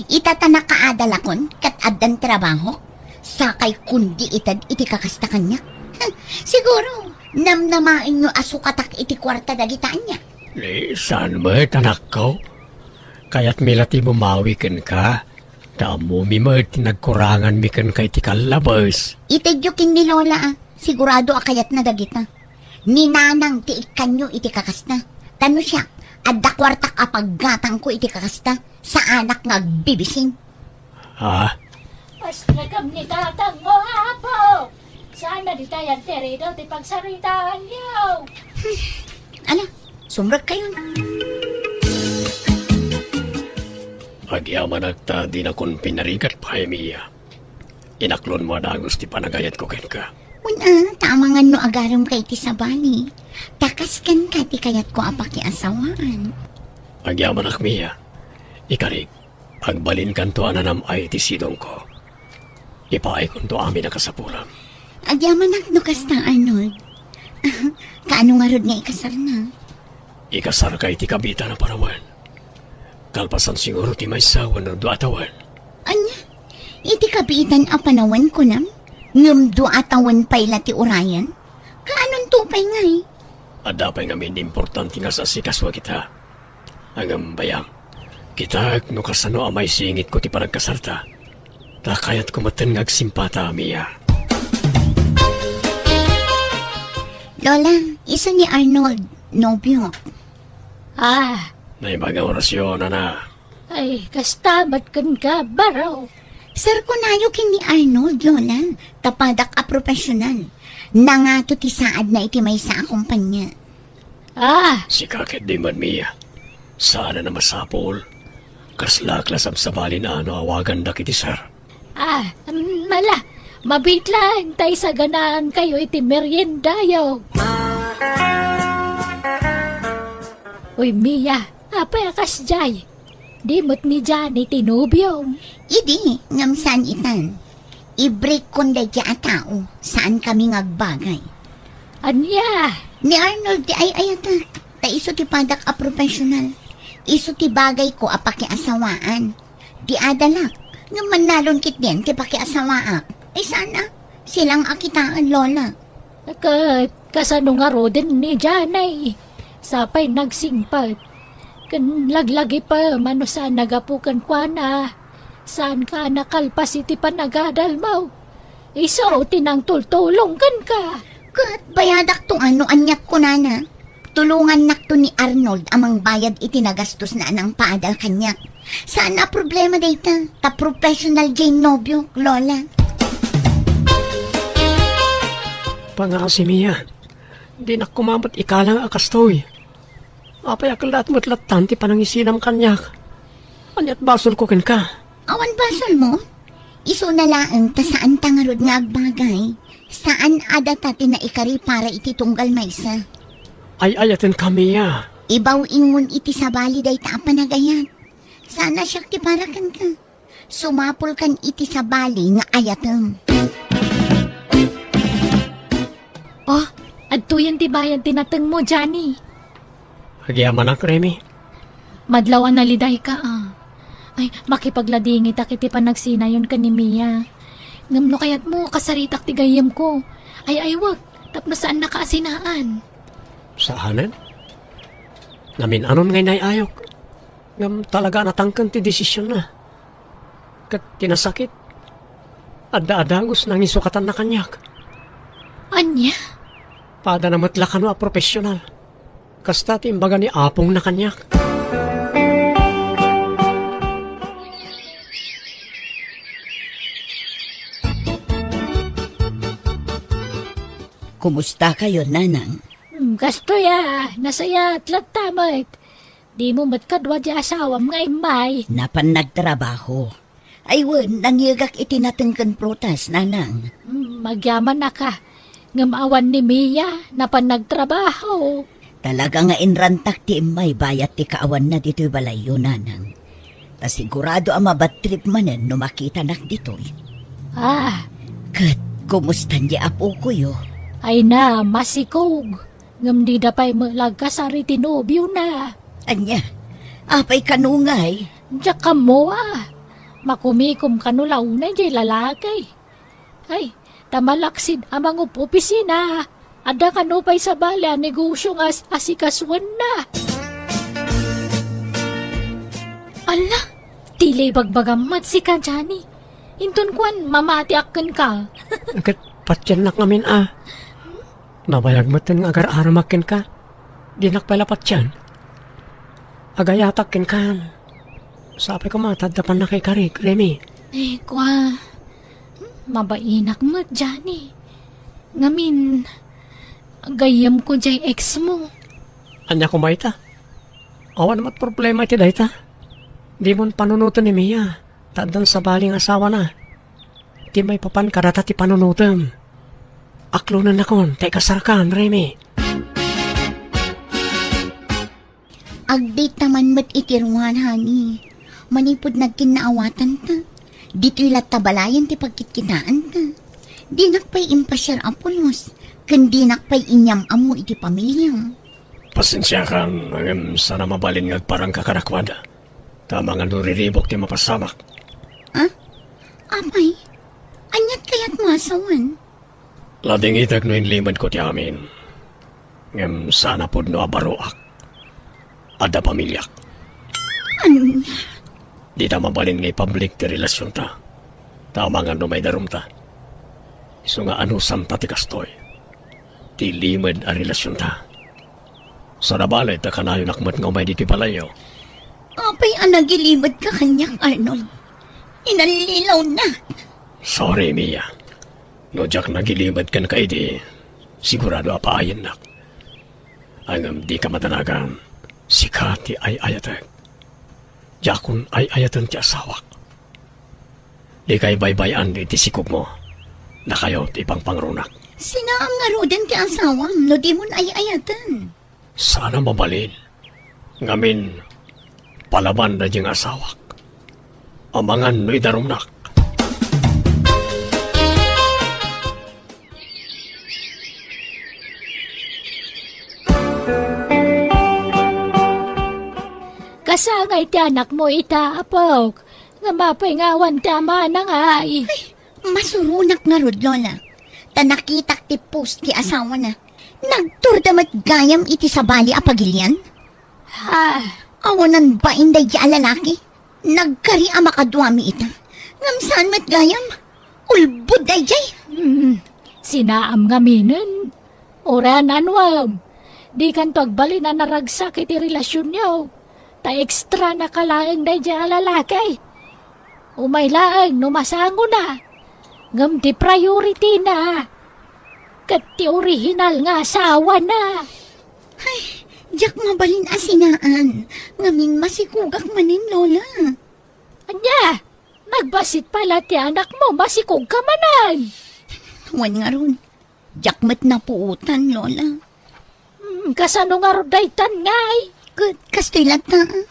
Ita ta nakaadalakon ket addan trabaho? Sakay kundi ited iti kakasta kaniak? Siguro, namnamaenyo a sukatak iti kuarta dagita ania? Ni saan met, anakko? Kayatmi la ti bumawi kenka, ta ammomi met ti nagkuranganmi kenka iti kallabes. Itedyo ken ni Lola, a. Sigurado a kayatna dagita. Ni Nanang ti ikkanyo iti kakasta. Ta no siak, adda kuartak a paggatangko iti kakasta. Saanak nga agbibisin. Ha? Pasnekam ni tatangmo, Apo! Saan na di tayan terido ti pagsaritaanyo? Ala, sumrekkayon. Agyamanak ta dinakon pinarigat pay, Mia. Inaklonmo a dagus ti panagayatko kenka. Wen a, ta amangan no agaremka iti sabali. Ta kas kenka ti kayatko a pakiasawaan. Agyamanak, Mia. Ikarik, agbalinkanto a nanam-ay iti sidongko. Ipaaykonto amin a kasapulam. Agyamanak no kasta, Arnold. Kaano ngarud nga ikasarna? Ikasarka iti kabiitan a panawen. Kalpasan siguro ti maysa wenno dua a tawen. Ania? Iti kabiitan a panawen, kunam? Ngem dua a tawen pay la ti urayen? Kaanonto pay ngay? Adda pay ngamin importante nga as-asikasuak ita. Ngem bayam, kitaek no kasano a maisingitko ti panagkasarta. Ta kayatko metten nga agsimpata, Mia. Lola, isu ni Arnold, nobio. Ah. Naimbag nga orasyon, ana. Ay, kasta met kenka, baro. Serkonayo ken ni Arnold, Lola. Ta padak a profesional. Nangato ti saadna iti maysa a kompania. Ah. Sika ket di man, Mia. Saan a masapul. Kaslak la sabsabali no awagandak iti sir. Ah, mm, ala, mabiit laeng ta isaganaan kayo iti meriendayo. Uy, Mia, apay a kasdiay? Di met ni Johnny ti nobiom. Idi, ngem saan itan. I-break kon daydi a tao, saan kami nga agbagay. Ania? Ni Arnold ti ay-ayatek, ta isu ti padak a professional. Isu ti bagay ko a pakiasawaan. Ti adalak, ngem mannalon ketdin ti pakiasawaak. Ay sana, silang a kitaen, Lola. Ket kasano ngaruden ni Johnny? Sapay nagsingpet. Ken laglagi pa, mano saan nagapu kenkuana. Saanka a nakalpas iti panagadalmo. Isu ti nangtultulong kenka. Ket bayadakto a no aniat kunana. Tulongannakto ni Arnold a mangbayad iti nagastosna a nangpaadal kaniak. Saan a problema dayta, ta professional diay nobiok, Lola. Pangaasi, Mia. Dinak koma met ikalang a kastoy. Apay a kellaat met lattan ti panangisinam kaniak? Ania't basolko kenka? Awan basolmo? Isuna laeng ta saanta ngarud nga agbagay. Saan a data ti naikari para iti tunggal maysa. Ay-ayatenka, Mia. Ibaw-ingon iti sabali dayta a panagayat. Saan a siak ti para kenka. Sumapulkan iti sabali nga ayatem. Oh, adtoyen ti bayad ti natengmo, Johnny. Agyamanak, Remy. Madlaw a nalidayka, a. Ay, makipagladingitak iti panagsinayon ken ni Mia. Ngem no kayatmo, kasaritak ti gayyemko. Ay-aywek, tapno saannaka a sinaan. Saanen? Namin-anon nga inay-ayok. Ngem talaga a natangken ti desisionna. Ket ti nasakit, adda a dagus nanginsukatanna kaniak. Ania? Padana met la kano a professional. Kasta ti imbaga ni apongna kaniak. Kumusta kayo, Nanang? Hmm, kastoy a, nasayaat latta met. Dimo met kadua ti asawam nga immay. Napan nagtrabaho. Ay wen, nangyegak iti nateng ken prutas, Nanang. Hmm, agyamanak a. Ngem awan ni Mia, napan nagtrabaho. Talaga nga inrantak ti immay bayat ti kaawanna ditoy balayyo, Nanang. Ta sigurado a mabadtrip manen no makitanak ditoy. Ah. Ket, kumustan di apokoyo? Ay na, masikog. Ngem dida pay met la agkasar iti nobiona. Ania? Apay kano ngay? Diak ammo a. Makumikom kano la unay diay lalaki. Ay, ta malaksid a mangup-opisina. Adda kano pay sabali a negosio nga as-, asikasuenna. Ala, ti la ibagbagam met sika, Johnny. Inton kuan, mamatiak kenka. Ket patiennak ngamin a. Nabayag metten nga agar-aramak kenka. Dinak pay la patien. Agayatak kenka. Sapay koma ta adda pannakaikarik, Remy. Eh, kua, mabainak met, Johnny. Ngamin, gayyemko diay ex mo. Ania koma ita? Awan met problema iti dayta. Dimon panunoten ni Mia, ta addan sabali nga asawana. Ti maipapan kadata ti panunotem. Aklonennakon ta ikasarkan, Remy. Agdayta man met iti ruar, honey. Manipud nagkinnaawatanta, ditoy latta balayen ti pagkitkitaanta. Dinak pay impasiar a pulos, ken dinak pay inyam-ammo iti pamiliam. Pasensiakan, ngem saan a mabalin nga agparangka kadakuada. Ta amangan no riribuk ti mapasamak. Ah? Apay? Aniat kayatmo a sawen? Ladingitek no inlimedko ti amin. Ngem saan a pudno a baroak. Adda pamiliak. Ania? Dita mabalin nga ipublic ti relasionta. Ta amangan no maidarumta. Isu nga anusanta ti kastoy. Ti limed a relasionta. Saan a bale ta kanayonak met nga umay ditoy balayyo. Apay a nagilimedka kaniak, Arnold? Inallilawnak. Sorry, Mia. No diak nagilimed kenka idi, sigurado a paayennak. Ngem dika madanagan, sika ti ay-ayatek. Diakon ay-ayaten ti asawak. Dika ibaybay-an iti sikogmo. Dakayo ti ipangpangrunak. Sinaam ngaruden ti asawam no dimon ay-ayaten? Saan a mabalin. Ngamin, Palaban daydiay nga asawak. Amangan no idarumnak. Kasangay ti anakmo ita, apok. Ngem apay nga awan ti amana ngay? Ay, masuronak ngarud, Lola. Ta nakitak ti post ti asawana. Nagturda met gayam iti sabali a pagilian. Ha? Awanan bain daydiay a lalaki. Nagkari a makaduami ita. Ngem saan met gayam? Ulbod daydiay. Hmm. Sinaam ngaminen. Uray, anuem, dikanto agbalin a naragsak iti relasionyo. Ta extra na ka laeng daydiay a lalaki. Umay laeng no masangona. Ngem ti priority na ket ti original nga asawana. Ay, diak mabalin a sinaan. Ngamin masikogak manen, Lola. Ania? Nagbassit pay la ti anakmo, masikogka manen. Wen ngarud, diak met napuotan, Lola. Hmm, kasano ngarud daytan ngay? Ket kastoy latta, ah.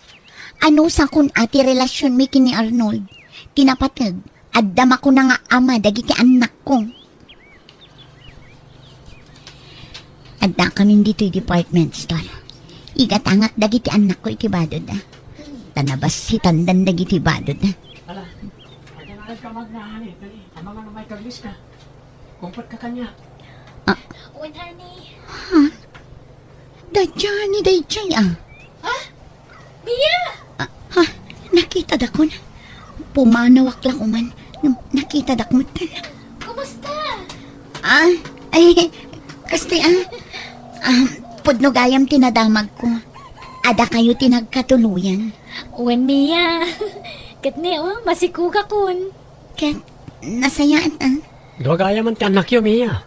Anusakon a ti relasionmi ken ni Arnold? Ti napateg, adda makuna nga ama dagiti annakko. Addakamin ditoy department store. Igatangak dagiti annakko iti badod, ah. Ta nabassitandan dagiti badod, ah. Ala, adda nga nagkamag na, honey. Dali, amangan no maikaglis ka. Kumpot ka kanya. Ah. Wen, honey. Ha? Daydiay ni daydiay, ah. Ha? Mia! Ah, ha? Nakitadakon? Pumanawak la koman. Nakitadak met. Kumusta? Ah, ay, kastoy, ah. Ah, pudno gayam ti nadamagko. Adda kayo ti nagkatuloyan. Wen, Mia. Ket ni, oh, masikogakon. Ket, nasayaat, ah. Dua gayam ti annakyo, Mia.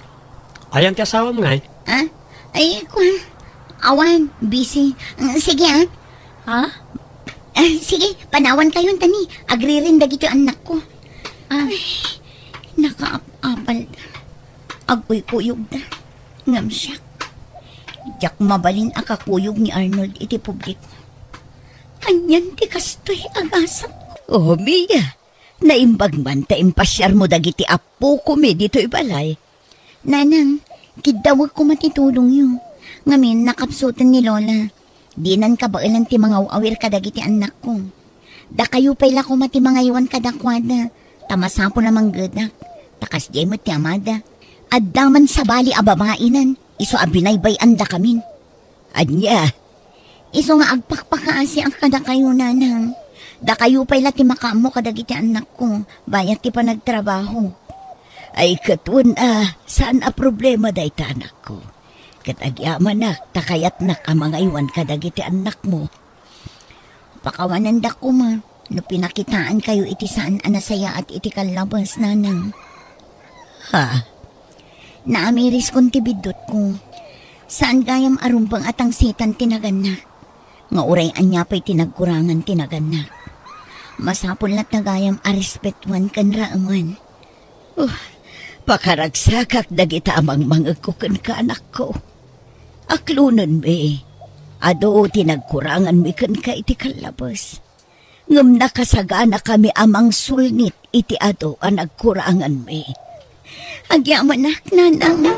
Ayan ti asawam ngay? Ah? Ay, kua. Awan, busy. Mm, sige, ah. Ha? Ah, sige, panawan kayo, tani. Agririn dagiti annakko. Ah. Ay, nakaap-apal. Agkuykuyog da. Ngem siak. Diak mabalin a kakuyog ni Arnold iti publiko. Anian ti kastoy a gasatko? Oh, Mia. Naimbag man ta impasiarmo dagiti appokomi ditoy balay. Nanang, kiddawek koma ti tulongyo. Ngamin, nakapsuten ni Lola. Dinan kabaelan ti mangaw-awir kadagiti annakko. Dakayo pay la koma ti mangaywan kadakuada, ta masapul a manggedak, ta kasdiay met ti amada. Adda man sabali a babainan, isu a binaybay-andakamin. Ania? Isu nga agpakpakaasiak kadakayo, nanang. Dakayo pay la ti makaammo kadagiti annakko, bayat ti panagtrabaho. Ay, ket wen a, saan a problema dayta, anakko. Ket agyamanak, ta kayatnak a mangaywan kadagiti annakmo. Pakawanandak koma no pinakitaankayo iti saan a nasayaat iti kallabas, nanang. Ha? Naamiriskon ti biddutko. Saan gayam a rumbeng a tangsitan ti nagannak. Nga uray ania pay ti nagkurangan ti nagannak. Masapul latta gayam a respetuan ken raemen. Oh, pakaragsakak dagita a mangmangegko kenka, anakko. Aklonenmi, adu ti nagkuranganmi kenka iti kallabes. Ngem nakasaganakami a mangsulnit iti adu a nagkuranganmi. Agyamanak, nanang.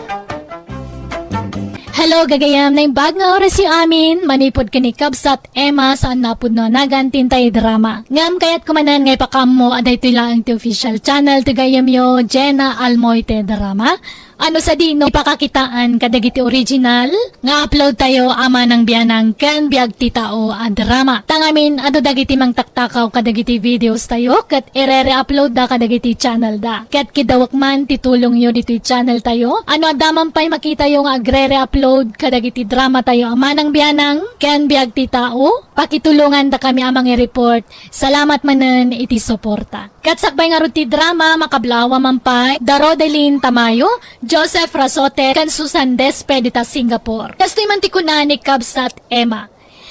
Hello, gagayam. Naimbag nga orasyo amin. Manipud ken ni Kabsat Emma, saan napudno a nagan ti intay drama. Ngem kayatko manen nga ipakaammo a daytoy laeng ti official channel ti gayyemyo, Jenna Almoite Drama. Ano sadino ipakakitaan kadagiti original nga upload tayo a manang bianang ken biag ti tao a drama. Tangamin, adu dagiti mangtaktakaw kadagiti videos tayo ket irere-upload da kadagiti channel da. Ket kidawek man ti tulongyo ditoy channel tayo. Ano adda man pay makitayo nga agrere-upload kadagiti drama tayo a manang bianang ken biag ti tao, pakitulongandakami a mangi-report. Salamat manen iti suporta. Ket sakbay ngarud ti drama, makablaawa man pay da Rodelin Tamayo, Joseph Rasote, ken Susan Despe dita Singapore. Kastoy man ti kuna ni Kabsat Emma,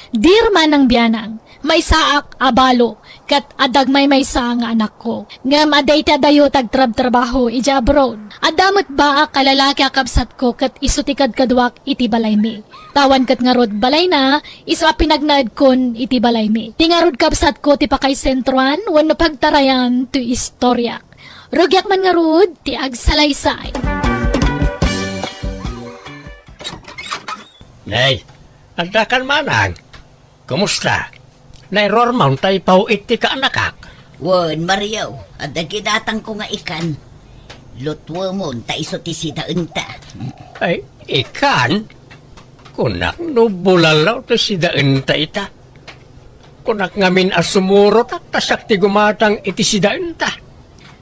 Dear Manang Bianang, Maysaak a balo, ket adda agmaymaysa nga anakko. Ngem adda iti adayo ti agtrabtrabaho idiay abroad. Adda met baak a lalaki a kabsatko ket isu ti kadkaduak iti balaymi. Awan ket ngarud balayna, isu a pinagnaedkon iti balaymi. Ti ngarud kabsatko ti pakaisentroan wenno pagtarayan ti istoriak. Rugiak man ngarud ti agsalaysay. Nay, addakan manang. Kumusta? Nairuar man ta ipaw-it ti kaanakak. Wen, Mario, adda ginatangko nga ikan. Lutuemon ta isu ti sidaenta. Ay, ikan? Kunak no bulalaw ti sidaenta ita. Kunak ngamin a sumurotak ta siak ti gumatang iti sidaenta.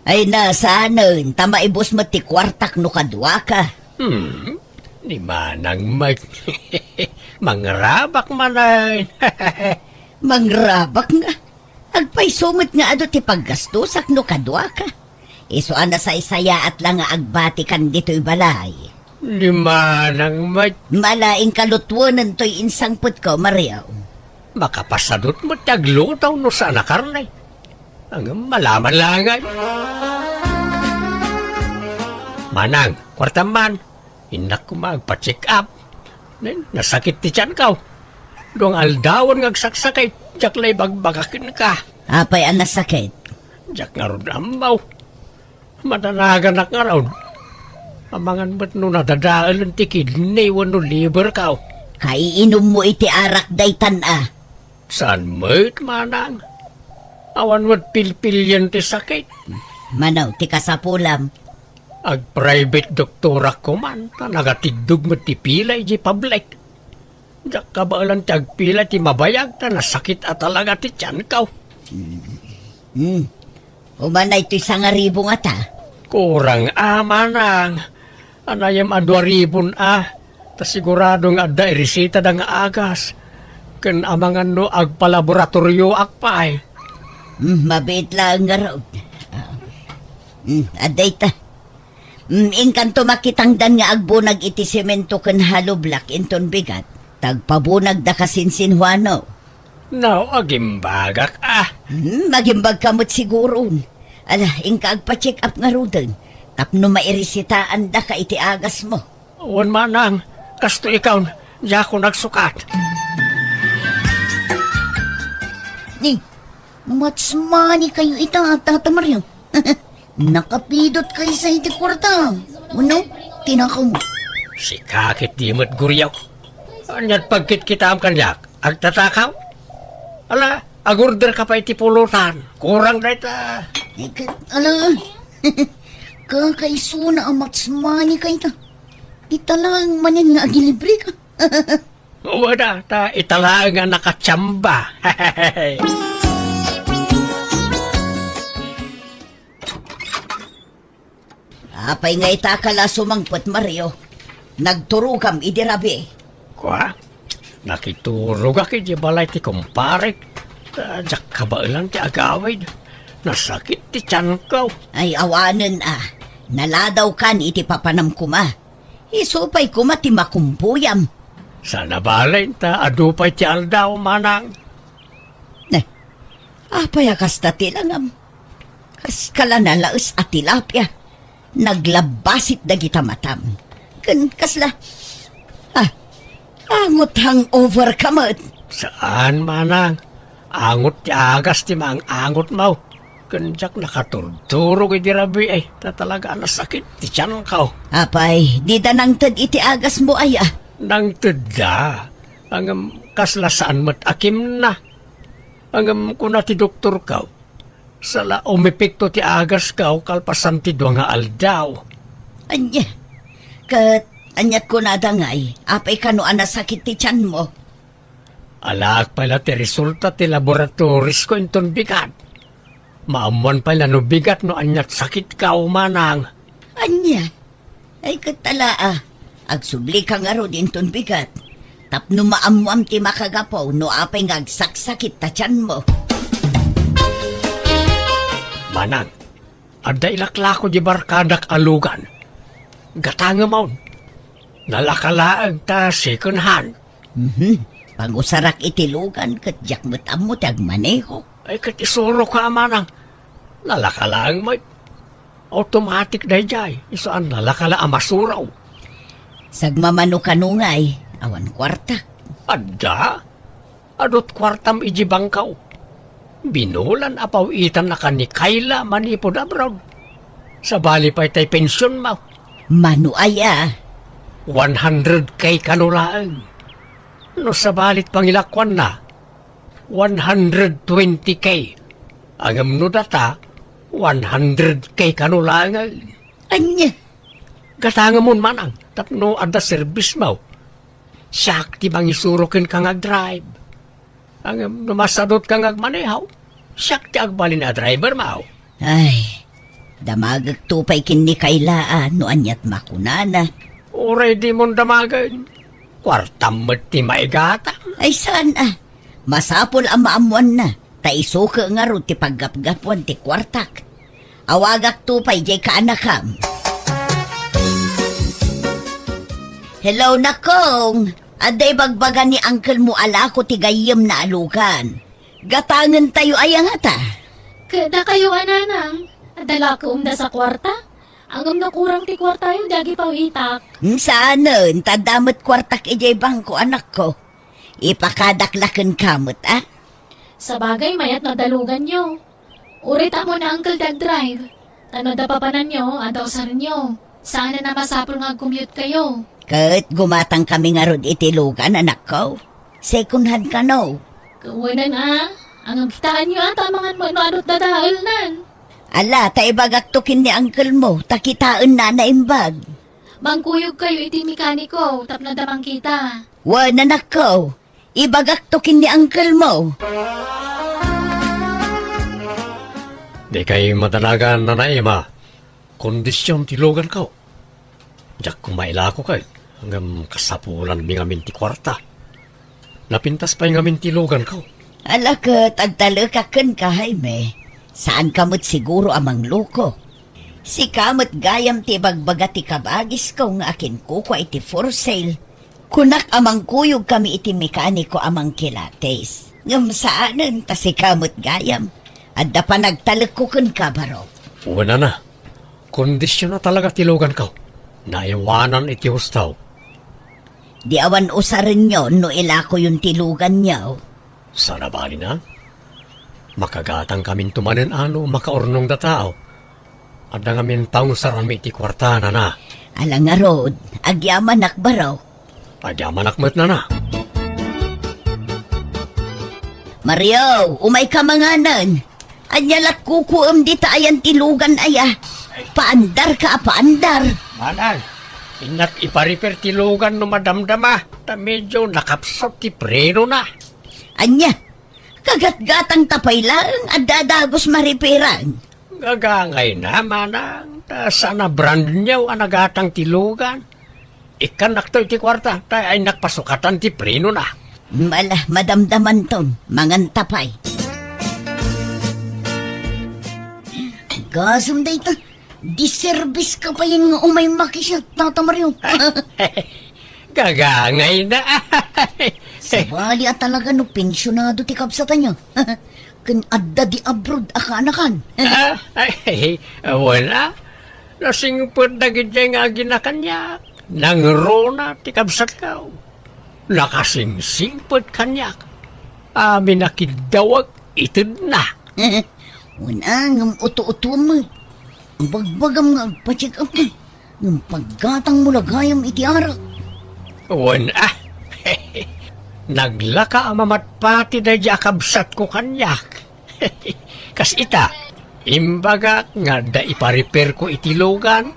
Ay, nasanen, ta maibus met ti kuartak no kaduaka. Hmm, ni Manang Mike. Mangrabak manen. Mangrabak nga. Agpayso met nga adu ti paggastosak no kaduaka. Isu a nasaysayaat la nga agbatikan ditoy balay. Ni Manang Mike. Malaing kalutuenen toy insangpetko, Mario. Makapasadut met ti agluto no saan a karne. Ngem malaman la ngay. Manang, kuartam man. Innak koma agpa-check up. Nen, nasakit ti tianko. Dua nga aldawen nga agsaksakit, diak la ibagbagak kenka. Apay a nasakit? Diak ngarud ammo. Madanaganak ngarud. Amangan met no nadadaelen ti kidney wenno liver ko. Kaiinummo iti arak daytan a. Saan met, manang? Awan met pilpilian ti sakit. Mano ti kasapulam? Ag-private doktorak koman, ta nagatiddog met ti pila iti public. Diak kabaelan ti agpila ti mabayag, ta nasakit a talaga ti tianko. Hmm. Umanay toy sangaribu ngata? Kurang a, manang. Anayam a dua ribun a. Ta sigurado nga adda iresita da nga agas. Ken amangan no agpalaboratorioak pay. Hmm, mabiit laeng ngarud. Ah. Hmm, adda ita. Hmm, inkanto makitangdan nga agbunag iti semento ken hollow block inton bigat. Tagpabunag da kasinsinhuano. No, agimbagak a. Hmm, agimbagka met siguron. Ala, inka agpa-check up ngaruden. Tapno mairesitaandaka iti agasmo. Wen manang, kastoy ikaw, diakon agsukat. Ni, much money kayo ita, Tata Mario. Nakapidot kayo sa iti kwarta. Ano? Tinakaw mo. Sika ket di met guriaw. Aniat pagkitkitaam kaniak? Agtatakaw? Ala, agorder ka pay iti pulutan. Kurang dayta. Ala, kakaisuna a much money kayta. Ita lang manen nga agilibre ka. Wada, ta ita lang nga nakachamba. Apay nga ita ka la sumangpet, Mario? Nagturogam idi rabii. Kua? Nakiturogak idi balay ti kumparek. Ah, diak kabaelan ti agawid. Nasakit ti tianko. Ay, awanen a. Naladawkan iti papanam koma. Isu pay koma ti makumbuyam. Saan a bale ta adu pay ti aldaw, manang. Ne, apay a kasta ti langam? Kas kala nalaes a tilapia. Naglabbasit dagita matam. Ken kasla, ah, angot hangover ka met. Saan, manang. Angot ti agas ti maang-angotmo. Ken diak nakaturturog idi rabii, ta talaga a nasakit ti tianko. Apay, dida nangted iti agasmo aya? Nangtedda. Ngem kasla saan met a kimna. Ngem kuna ti doktorko, sala umepekto ti agasko kalpasan ti dua nga aldaw. Ania? Ket aniat kunada ngay? Apay kano a nasakit ti tianmo? Alaak pay la ti resulta ti laboratorisko inton bigat. Maammoan pay la no bigat no aniat sakitko, manang. Ania? Ay, ket ala a. Agsublika ngarud inton bigat. Tapno maammoam ti makagapu no apay nga agsaksakit ta tianmo. Manang, adda ilaklako di barkadak a lugan. Gatangemon. Nalaka laeng ta second hand. Mhm. Pangusarak iti lugan ket diak met ammo ti agmaneho. Ay, ket isuroka a manang. Nalaka laeng met. Automatic daydiay. Isu a nalaka la a masuraw. Sagmamano kano ngay, awan kuartak. Adda? Adut kuartam iti bangko. Binulan a paw-itannaka ni Kayla manipud abroad. Sabali pay tay pensionmo. Mano aya? One hundred K kano laeng. No sabalit pangilakuanna, one hundred twenty K. Ngem no data, one hundred K kano laeng. Ania? Gatangemon manang tapno adda serbismo. Siak ti mangisuro kenka nga agdrive. Ngem no masadutka nga agmaneho, siak ti agbalin a drivermo. Ay, damagekto pay ken ni Kayla a no aniat makunana. Uray dimon damagen. Kuartam met ti maigatang. Ay, saan a? Masapul a maammoanna, ta isuke ngarud ti paggapgapuan ti kuartak. Awagakto pay diay kaanakam. Hello, Nakong. Adda ibagbaga ni uncle mo a lako ti gayyemna a lugan. Gatangentayo aya ngata? Ket dakayo a nanang, adda la ket umdas a kuarta? Ngem no kurang ti kuartayo, di agipaw-itak. Hmm, saanen, ta adda met kuartak idiay bangko, anakko. Ipakadak la kenka met, a? Sabagay, mayat no adda luganyo. Uray ta ammo ni Uncle ti agdrive. Ta no adda papananyo, adda usarenyo. Saanen a masapul nga agcommute kayo. Ket gumatang kami ngarud iti lugan, anakko. Second hand kano. Kawanan a, angagkitaanyo a, ta amangan met no adu't dadaelnan. Ala, ta ibagakto ken ni uncle mo, ta kitaenna a naimbag. Mangkuyog kayo iti mekaniko, tapno adda mangkita. Wen, anakko, ibagakto ken ni uncle mo. Dikay madanagan, Nana Emma. Kondision ti luganko. Diak koma ilako ket, ngem kasapulanmi ngamin ti kuarta. Napintas pay ngamin ti luganko. Ala ket agtalekak kenka, Jaime. Saanka met siguro a mangloko. Sika met gayam ti ibagbaga ti kabagisko nga akinkukua iti for sale. Kunak a mangkuyog kami iti mekaniko a mangkilates. Ngem saanen ta sika met gayam. Adda panagtalekko kenka, baro. Wen, Nana. Kondision a talaga ti luganko. Naiwanan iti husto. Di awan usarenyo no ilakoyon ti luganyo. Saan a bali, Nana. Makagatangkaminto manen a no makaurnongda tao. Adda ngamin paungusaranmi iti kuarta, Nana. Ala ngarud, agyamanak, baro. Agyamanak met, Nana. Mario, umayka manganen. Ania lat kukuem dita ayan ti lugan aya? Paandarka a paandar. Manang, innak ipariper ti lugan no madamdama, ta medio nakapsut ti prenona. Ania? Kagatgatangta pay laeng, adda a dagus mariperan. Gagangayna, manang, ta saan a brand new a nagatang ti lugan. Ikkannakto iti kuarta, ta innak pasukatan ti prenona. Ala, madamdamanton, manganta pay. Gasem dayta, diserbiska payen nga umay makisiat, Tata Mario. Gagangayna. Sabali a talaga no pensionado ti kabsat aya. Ken adda di abroad a kaanakan. Ah, ay, wen a. Nasingpet dagidiay nga agina kaniak. Nangruna ti kabsatko. Nakasingsingpet kaniak. Amin a kiddawek itedna. Wen a, ngem uto-utom met. Bagbagam nga agpa-check up ka. Ngem paggatangmo la gayam iti arak. Wen a. Naglaka a mamatpati daydi a kabsatko kaniak. Kas ita, imbagak nga adda ipariperko iti lugan,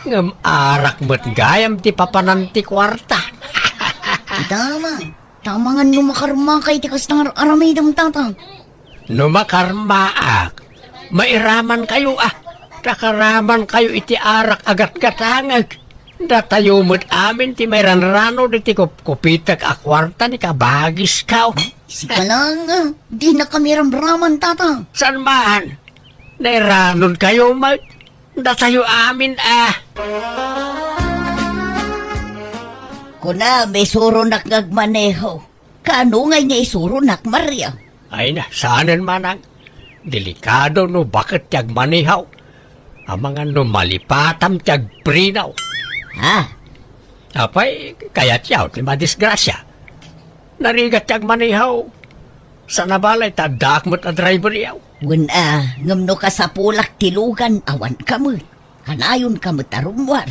ngem arak met gayam ti papanan ti kuarta. Tama, tamangan no makarmaka iti kasta nga ar-aramidem, Tata. No makarmaak, mairamankayo a, ta karamankayo iti arak a gatgatangek. Datayo met amin ti mairanrano diti kupkupitek a kuarta ni kabagisko. Sika lang, ah, dinakami ramraman, Tata. Saan man? Nairanonkayo met. Datayo amin a. Kuna, misuronak nga agmaneho. Kaano ngay nga isuronak, Mario? Ay na, saanen manang. Delikado no baket ti agmanehaw. Amangan no malipatam ti agprinaw. Ha? Apay, kayatyaw ti madisgrasya. Narigat ti agmanehaw. Saan a balay ta addaak met a driver yaw. Wen a, ngem no kasapulak ti lugan, awan ka met. Kanayon ka met a rummuar.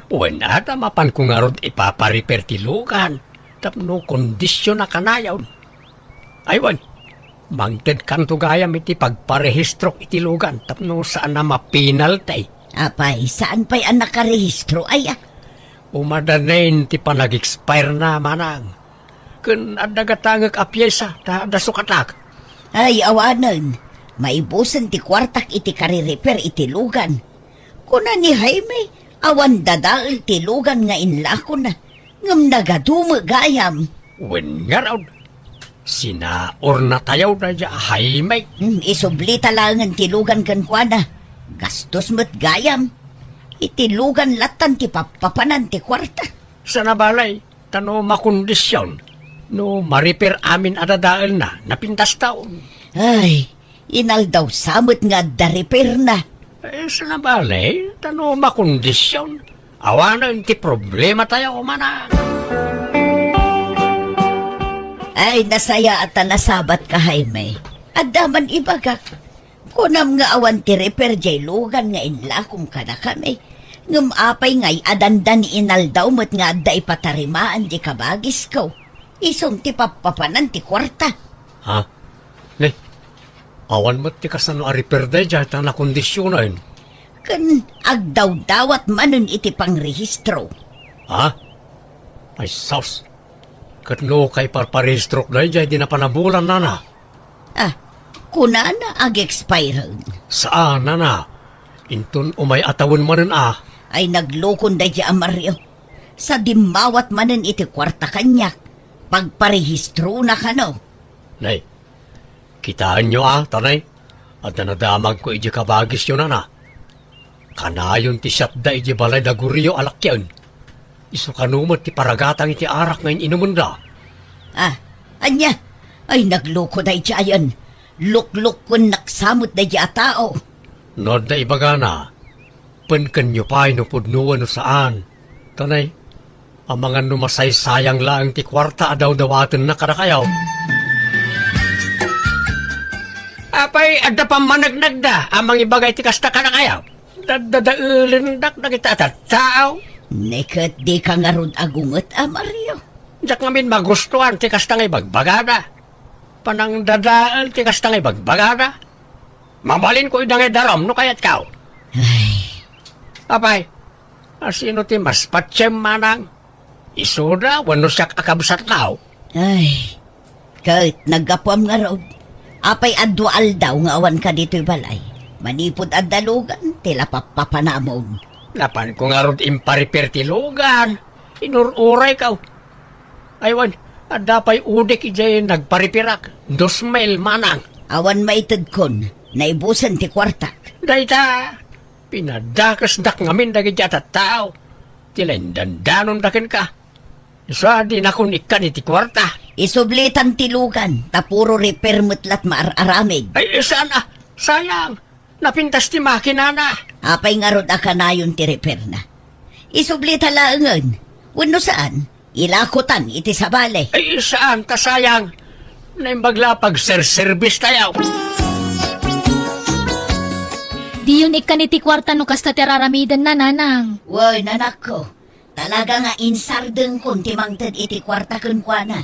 Wen a, ta mapan ko ngarud ipapariper ti lugan. Tapno kondisyon a kanayon. Ay wen, mangted kanto gayam iti pagparehistrok iti lugan tapno saan a mapinalti. Apay, saan pay a nakarehistro, aya? Umadanen ti panag-expire na, manang. Ken adda gatangek a piesa, ta adda sukatak. Ay, awanen. Maibusen ti kuartak iti karireper iti lugan. Kuna ni Jaime, awan dadael ti lugan nga inlakona, ngem nagadu met gayam. Wen ngarud, sinaurnatayo daydi a Jaime. Hmm, isublita laengen ti lugan kenkuana. Gastos met gayam. Iti lugan lattan ti pappapanan ti kuarta. Saan a balay, ta no makondisyon, no mariper amin a dadaelna, napintas taon. Ay, inaldaw sa met nga adda repairna. Eh, saan a balay, ta no makondisyon, awanen ti problematayo, manang. Ay, nasayaat a nasabatka, Jaime. Adda man ibagak. Kunam nga awan ti repair jay lugan nga inlakom kadakami. Ngem apay ngay a dandani inaldaw met nga adda ipatarimaan di kabagisko? Isun ti pappapanan ti kuarta. Ha? Ne, awan met ti kasano a repair daydiay ta nakondisionen. Ken agdawdawat manen iti pangrehistro. Ha? Ay, sus. Ket no kaiparparehistrok daydiay di napanabulan, nana? Ah, kunana ag-expired. Saan, nana? Inton umay a tawen manen a. Ay naglukon daydi a Mario. Sa dimmawat manen iti kuarta kaniak, pagparehistrona kano. Nay, kitaenyo a, tanay, adda nadamagko iti kabagisyo, nana. Kanayon ti siatda iti balay da Gurio a lakien. Isu kano met ti paragatang iti arak nga in-inumenda. Ah, ania? Ay, nagluko daydiayen. Luklukkuennak sa met daydi a tao. No adda ibagana, penkenyo pay no pudno wenno saan. Tanay, amangan no masaysayang laeng ti kuarta a dawdawatenna kadakayo. Apay, adda pammanagnagda a mangibaga iti kasta kadakayo? Daddadaelendak dagiti a tattao. Ne ket dika ngarud agunget a Mario. Diak ngamin magustuan ti kasta nga ibagbagada. Panangdadael ti kasta nga ibagbagada. Mabalinko ida nga idarum no kayatko. Ay. Apay, a sino ti mas patiem, manang? Isuda wenno siak a kabsatko? Ay, ket naggapuam ngarud. Apay a dua aldaw nga awanka ditoy balay? Manipud adda lugan ti lapappapanamon. Napanko ngarud imparipir ti lugan. Inur-urayko. Ay wen, adda pay udik idiay nagparipirak. Dos mil, manang. Awan maitedkon, naibusen ti kuartak. Dayta, pinadakesdak ngamin dagiti a tattao. Ti laeng dandanonda kenka. Isu a dinakon ikkan iti kuarta. Isublitan ti lugan, ta puro repair met lat maar-aramid. Ay, saan a? Sayang. Napintas ti makinana. Apay ngarud a kanayon ti repairna? Isublita laengen. Wenno saan? Ilakotan iti sabali. Ay, saan ta sayang. Naimbag la a pagserserbistayo. Diyon ikkan iti kuarta no kasta ti araramidenna, nanang. Wen, anakko. Talaga nga insardengkon ti mangted iti kuarta kenkuana.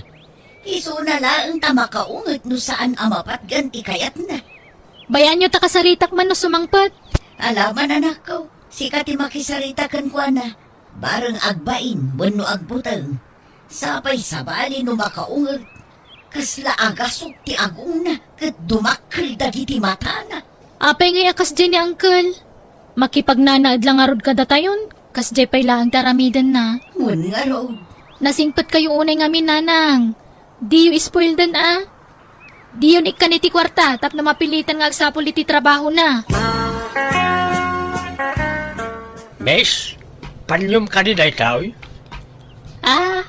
Isuna laeng ta makaunget no saan a mapatgan ti kayatna. Bayaanyo ta kasaritak man no sumangpet. Alaman, anakko, sika ti makisarita kenkuana. Bareng agbain wenno agbuteng. Sapay sabali no makaunget. Kasla agasok ti agongna ket dumakkel dagiti matana. Apay ngay a kasdiay ni Uncle? Makipagnanaed la ngarud kadatayon, kasdiay pay laeng ti aramidenna. Wen ngarud. Nasingpetkayo unay ngamin, nanang. Diyo ispoilden a. Diyon ikkan iti kuarta tapno mapilitan nga agsapul iti trabahona. Miss, panyom kadi daytoy? Ah,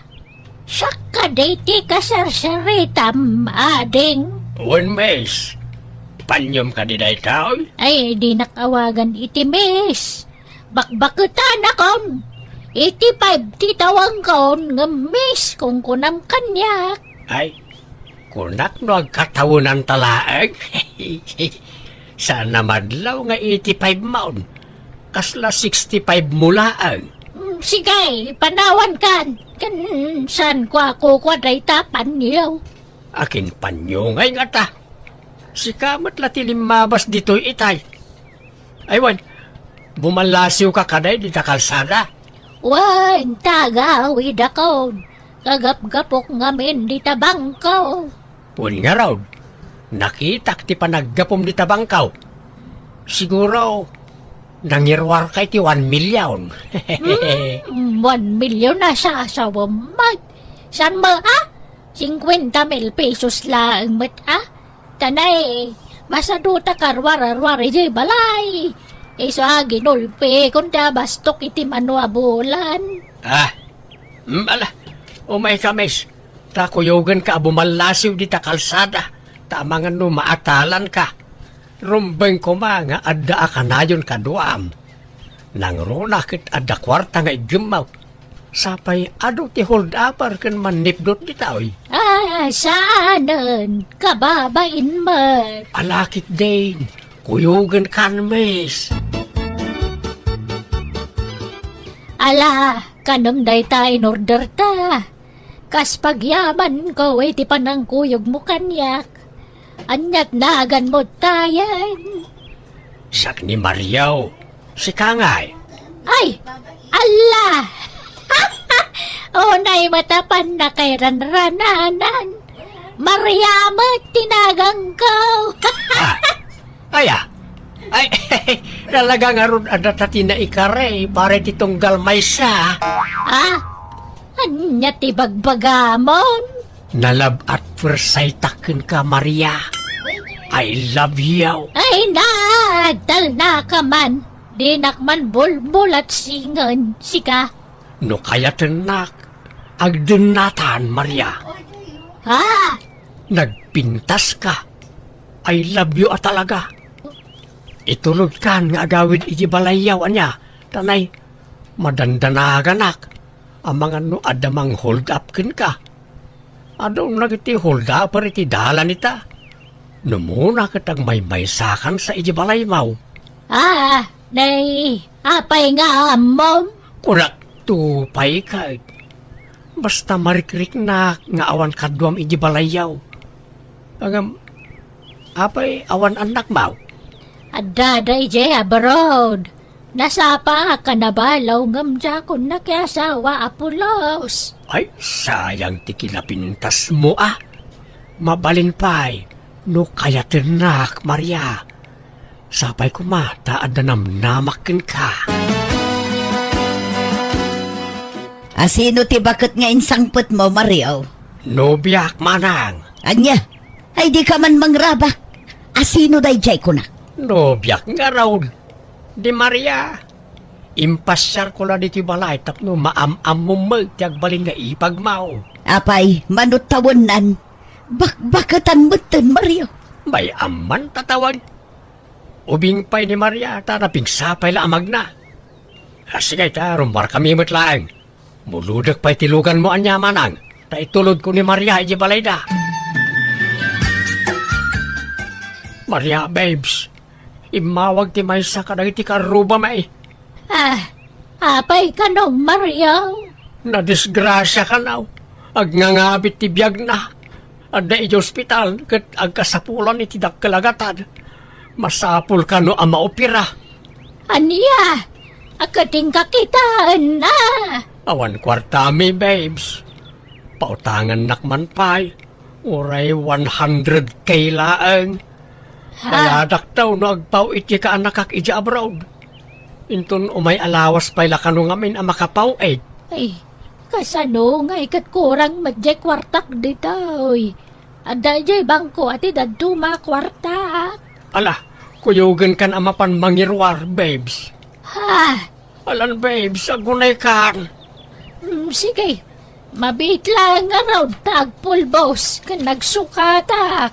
Siak kadi ti kasarsaritam, ading? Wen, miss. Paniom kadi daytoy? Ay, dinak awagan iti miss. Bakbaketanakon. Eighty-five ti tawangkon, ngem miss, kunkunam kaniak. Ay, kunak no agkatawenanta laeng. Saan a madlaw nga eighty-five maon. Kasla sixty-five mo laeng. Mm, sige, panawankan. Ken saanko a kukua dayta panyo? Akin panyo ngay ngata? Sika met la ti limmabas ditoy itay. Ay wen, bumallasiwka kadi dita kalsada? Wen, tagaawidakon. Kagapgapok ngamin dita bangko. Wen ngarud, nakitak ti panaggapum dita bangko. Siguro, nangiruarka iti one million. Hmm, one million a sasawem met. Saan mo, ha? Cincuenta mil pesos laeng met, ha? Tanay, masadutak a ruar-ruar idiay balay. Isu a ginulpikon ti abastok iti mano a bulan. Ah, mm, ala, umayka, miss. Ta kuyogenka a bumallasiw dita kalsada, ta amangan no maatalanka. Rumbeng koma nga adda a kanayon kaduam. Nangruna ket adda kuarta nga iggemmo. Sapay adu ti hold upper ken mannipdot ditoy. Ah, saanen, kababain met. Ala ketdin, kuyogenkan, miss. Ala, kanem dayta in order ta. Kas pagyamanko iti panangkuyogmo kaniak. Aniat naganmo tayen? Siak ni Mario. Sika ngay? Ay, alla! Unay met a pannakairanrananan. Maria met ti naganko. Ah, aya? Ay, talaga ngarud adda ta ti naikari, para ti tunggal maysa. Ah? Ania ti bagbagamon? Na-love at first sight-ak kenka, Maria. I love you. Ay, naadalnaka man. Dinak man bulbulat singen, sika. No kayatennak, agdennatan, Maria. Ha? Nagpintaska. I love you a talaga. Itulodkan nga agawid iti balayyo, ania, tanay, madandanaganak. Amangan no adda mang-hold up kenka. Adu dagiti hold upper iti dalan ita. Numuna ket agmaymaysakansa iti balaymo. Ah, nay, apay nga ammom? Kunak, tupay ket. Basta marikriknak nga awan kaduam iti balayyo. Ngem, apay awan annakmo? Adda daydiay abroad. Nasapaak a nabalo ngem diakon nakiasawa a pulos. Ay, sayang ti kinapintasmo a. Mabalin pay no kayatennak, Maria. Sapay koma ta adda namnamak kenka. A sino ti baket nga insangpetmo, Mario? Nobiak, manang. Ania? Ay, dika man mangrabak. A sino daydiay, kunak? Nobiak ngarud. Di Maria. Impasiarko la ditoy balay tapno maam-ammom met ti agbalin nga ipagmo. Apay, mano tawennan? Bakbaketan metten, Mario. May amman ta tawen. Ubing pay ni Maria ta napigsa pay la a magna. Ah, sige ta, rummuarkami met laeng. Mulodek pay ti luganmo ania, manang, ta itulodko ni Maria iti balayda. Maria, babes, immawag ti maysa kadagiti karrubami. Ah, apay kano, Mario? Nadisgrasia kano. Agnangabit ti biagna. Adda iti ospital ket agkasapulan iti dakkel a gatad. Masapul kano a maopera. Ania? Ket inka kitaenna. Awan kuartami, babes. Pautangannak man pay. Uray one hundred K laeng. Ha? Bayadak daw no agpaw-it ti kaanakak iti abroad. Inton umay a lawas pay la kano ngamin a makapaw-it. Ay, kasano ngay ket kurang met diay kuartak ditoy? Adda idiay bangko a ti dadduma a kuarta. Ala, kuyogenkan a mapan mangiruar, babes. Ha? Alan, babes, agunaykan. Mm, sige. Mabiit laeng ngarud ta agpulbos ken nagsukatak.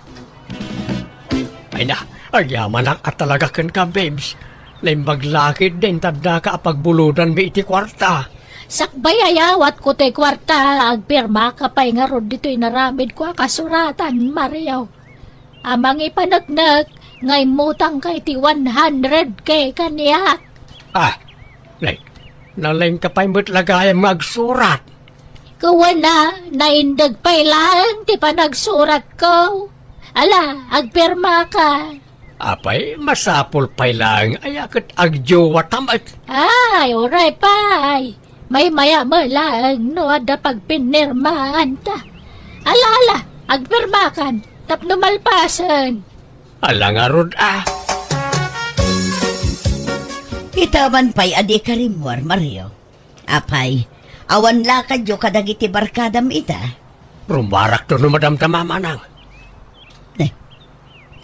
Ay na, agyamanak a talaga kenka, babes. Naimbag la ketdi intaddaka a pagbulodanmi iti kuarta. Sakbay a yawatko toy kuarta, agpirmaka pay ngarud ditoy inaramidko a kasuratan, Mario. A mangipaneknek nga immutangka iti one hundred K kaniak. Ah, nay, nalaingka pay met la gayam nga agsurat. Kuana, naindeg pay laeng ti panagsuratko. Ala, agpirmaka. Apay, masapul pay laeng aya ket agjowatam met. Ay, uray pay. Maymaya met laeng no adda pagpinirmaanta. Ala, ala, agpirmakan tapno malpasen. Ala ngarud a. Ita man pay a dika rimmuar, Mario. Apay, awan lakadyo kadagiti barkadam ita? Rumarakto no madamdama, manang. Eh,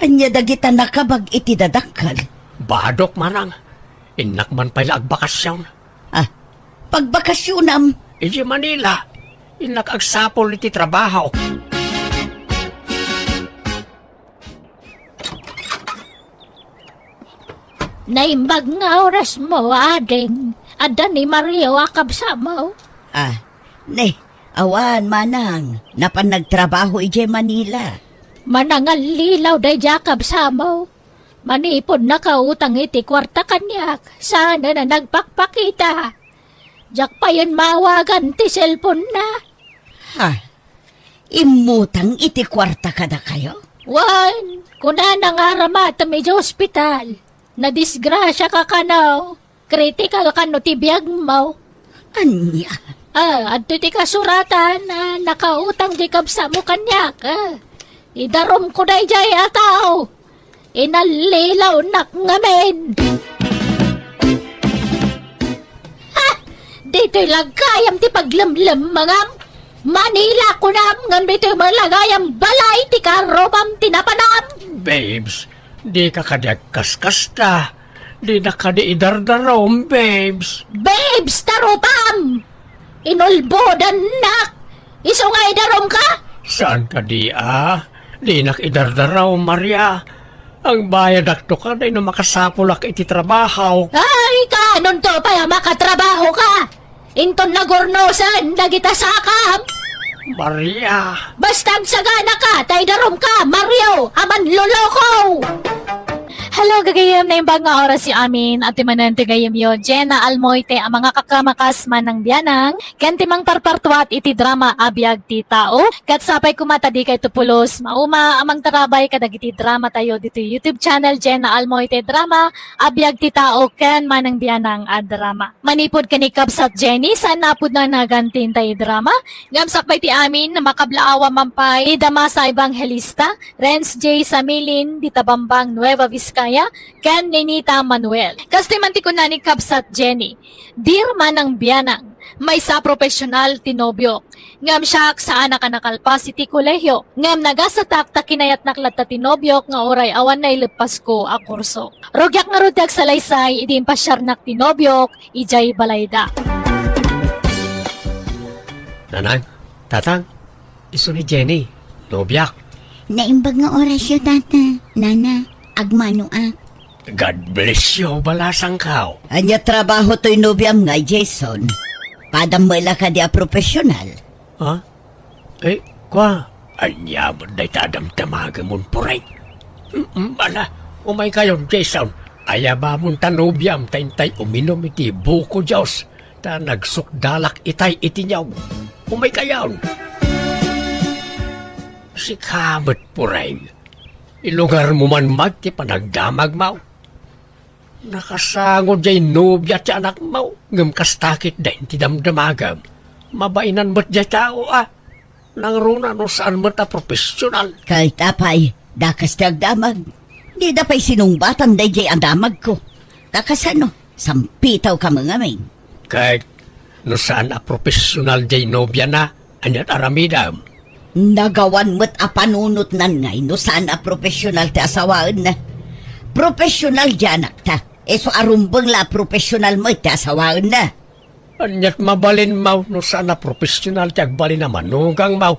ania dagita nakabag iti dadakkel? Badok, manang. Innak man pay la agbakasyon. Ah, pagbakasyonam? Iti Manila. Innak agsapul iti trabaho. Naimbag nga orasmo, ading. Adda ni Mario a kabsatmo? Ah, ne, awan, manang. Napan nagtrabaho idiay Manila. Manangallilaw daydiay a kabsatmo. Manipud nakautang iti kuarta kaniak, saan a nagpakpakita. Diak payen maawagan ti cellphone-na. Ha? Immutang iti kuarta kadakayo? Wen, kunana nga aramatem idiay ospital. Nadisgrasiaka kano. Critical kano ti biagmo. Ania? Ah, adtoy ti kasuratan a nakautang diay kabsatmo kaniak, ah. Idarumko daydiay a tao. Inallilawnak ngamin. Ha! Ditoy la gayam ti paglemlemmengam. Manila kunam ngem ditoy met la gayam balay ti karrubam ti napanam. Babes, dika kadi agkaskasta. Dinak kadi idardarum, babes. Babes, tarupam! Inulbodannak! Isu nga idarumka? Saan kadi a? Dinak idardarum, Maria. Agbayadakto kadi no makasapulak iti trabaho. Ay, kaanonto pay a makatrabahoka? Inton nagurnosen dagita sakam? Maria. Basta agsaganaka, ta idarumka, Mario, a manloloko! Hello, gagayyem, naimbag nga oras yo amin, at ti manen ti gayyemyo, Jenna Almoite, a mangakakamakas, Manang Bianang, ken ti mangparpartuat iti drama a Biag ti Tao. Ket sapay koma ta dikayto pulos mauma a mangtarabay kadagiti drama tayo ditoy YouTube channel, Jenna Almoite Drama, a Biag ti Tao, ken Manang Bianang a Drama. Manipud ken ni Kabsat Jenny, saan a pudno a naganti tay drama, ngem sakbay ti amin, makablaawa man pay ni Damasa Evangelista, Renz J Samilin, dita Bambang, Nueva Vizcaya, ken Ninita Manuel. Kastoy man ti kuna ni Kabsat Jenny, Dear Manang Bianang, maysa a profesional ti nobiok. Ngem siak, saanak a nakalpas iti kolehio. Ngem nagasatak ta kinayatnak latta ti nobiok nga uray awan naileppasko a kurso. Rugiak ngarud ti agsalaysay idi impasiarnak ti nobiok idiay balayda. Nanang, tatang, isu ni Jenny, nobiak. Naimbag nga orasyo, tata, nana, agmanoak. God bless you, balasangko. Ania trabaho toy nobiam nga Jason? Padam met la kadi a profesional? Ha? Eh, kua, ania met dayta a damdamagamon, Pureng? Mm, ala, umaykayon, Jason. Ayabamon ta nobiam ta intay uminum iti buko juice, ta nagsukdalak itay iti niyog. Umaykayon. Sika met, Pureng. Ilugarmo man met ti panagdamagmo. Nakasango diay nobia ti anakmo, ngem kasta ketdin ti damdamagam. Mabainan met diay tao a. Nangruna no saan met a profesional. Ket apay, dakas ti agdamag. Dida pay sinungbatan daydiay a damagko. Ta kasano, sampitawka ngamin. Ket no saan a profesional diay nobiana, aniat aramidam? Nagawan met a panunotnan ngay no saan a profesional ti asawaenna. Profesional diay anakta. Isu a rumbeng la a profesional met ti asawaenna. Aniat mabalinmaw no saan a profesional ti agbalin a manugangmaw?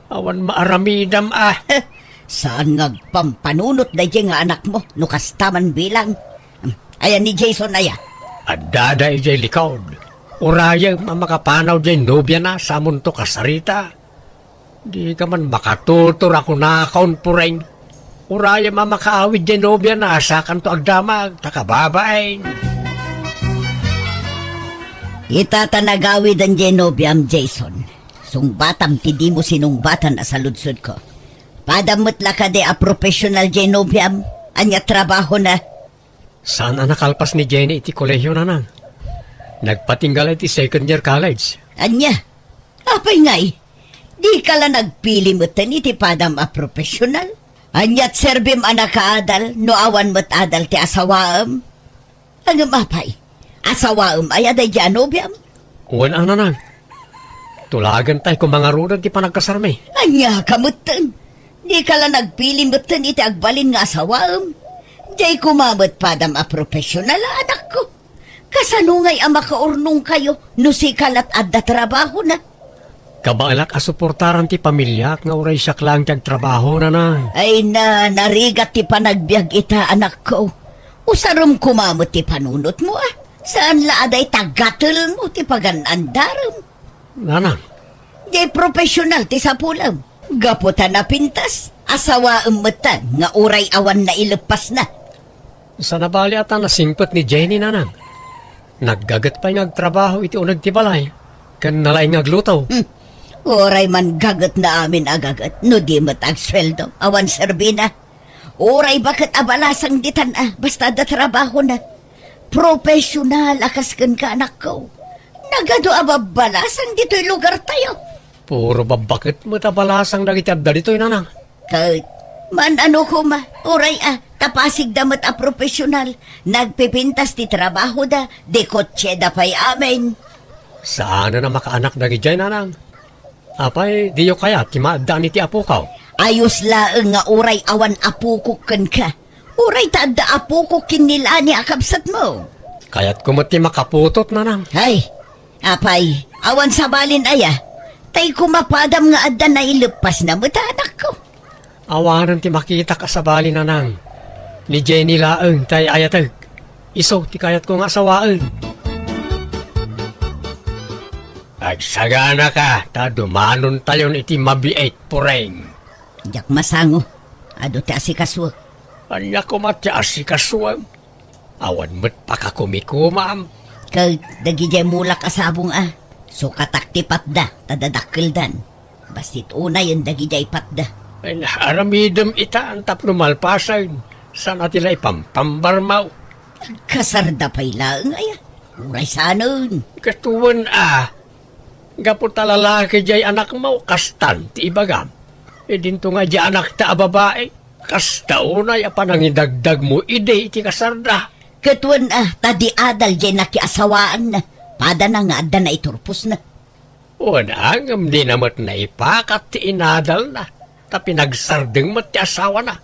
Awan maaramidam a. Saan nga agpampanunot daydiay nga anakmo no kasta man bilang? Hmm, ayan ni Jason aya? Addada idiay likod. Urayem a makapanaw diay nobiana sa amonto kasarita. Dika man makatutor a kunakon, Pureng. Urayem a makaawid diay nobiana, sakanto agdamag, ta kababain. Ita ta nagawiden diay nobiam, Jason. Sungbatam ti dimo sinungbatan a saludsodko. Padam met la kadi a profesional diay nobiam? Ania trabahona? Saan a nakalpas ni Jenny iti kolehio, nanang. Nagpatingga la iti second year college. Ania? Apay ngay? Dika la nagpili metten iti padam a profesional? Aniat serbim a nakaadal no awan met adal ti asawaem? Ngem apay, asawaem aya daydiay a nobiam? Wen a, nanang. Tulagentay koma ngaruden ti panagkasarmi. Ania ka metten? Dika la nagpili metten iti agbalin nga asawaem? Diay koma met padam a profesional a anakko. Kasano ngay a makaurnongkayo no sika lat adda trabahona? Kabaelak a suportaran ti pamiliak nga uray siak laeng ti agtrabaho, nanang. Ay na, narigat ti panagbiag ita, anakko. Usarem koma met ti panunotmo, a. Saan la a dayta gatelmo ti pagan-andarem? Nanang. Diay profesional ti sapulem. Gapu ta napintas, asawaem met ta nga uray awan naileppasna. Saan a bali a ta nasingpet ni Jenny, nanang. Naggaget pay nga agtrabaho iti uneg ti balay, ken nalaing nga agluto. Hmm. Uray man gagetna amin a gaget, no di met agsueldo, awan serbina. Uray baket a balasang ditan a, basta adda trabahona. Profesional a kas kenka, anakko. Nagadu a babbalasang ditoy lugartayo. Puro babbaket met a balasang dagiti adda ditoy, nanang. Ket, man-ano koma, uray a, tapasigda met a profesional, nagpipintas ti trabahoda, di kotseda pay amin. Saanen a makaanak dagidiay, nanang. Apay, diyo kayat ti maaddaan iti apokaw? Ayos laeng nga uray awan apokok kenka. Uray ta adda apokok ken ni Lani a kabsatmo. Kayatko met ti makaputot, nanang. Ay, apay, awan sabalin aya. Tay kumapadam nga adda naileppasna met a anakko. Awanen ti makitak a sabali, nanang. Ni Jenny laeng tay ayatek. Isu ti kayatko nga asawaen. Agsaganaka ta dumanontayon iti mabiit, Pureng. Diak masango. Adu ti asikasuek. Ania koma ti asikasuem? Awan met pakakumikumaam. Ket dagidiay mulak a sabong a, sukatak ti patda ta dadakkeldan. Bassit unayen dagidiay patda. Ay, aramidem ita tapno malpasen, saan a ti la ipampambarmaw. Kasarda pay laeng aya. Uray saanen. Ket wen a, gapu ta lalaki diay anakmo, kastan ti ibagam. Idinto nga diay anakta a babai, kasta unay a panangidagdagmo idi iti kasarda. Ket wen a, ta di adal diay nakiasawaanna, padana nga adda naiturposna. Wen a, ngem dina met naipakat ti inadalna, ta pinagsardeng met ti asawana.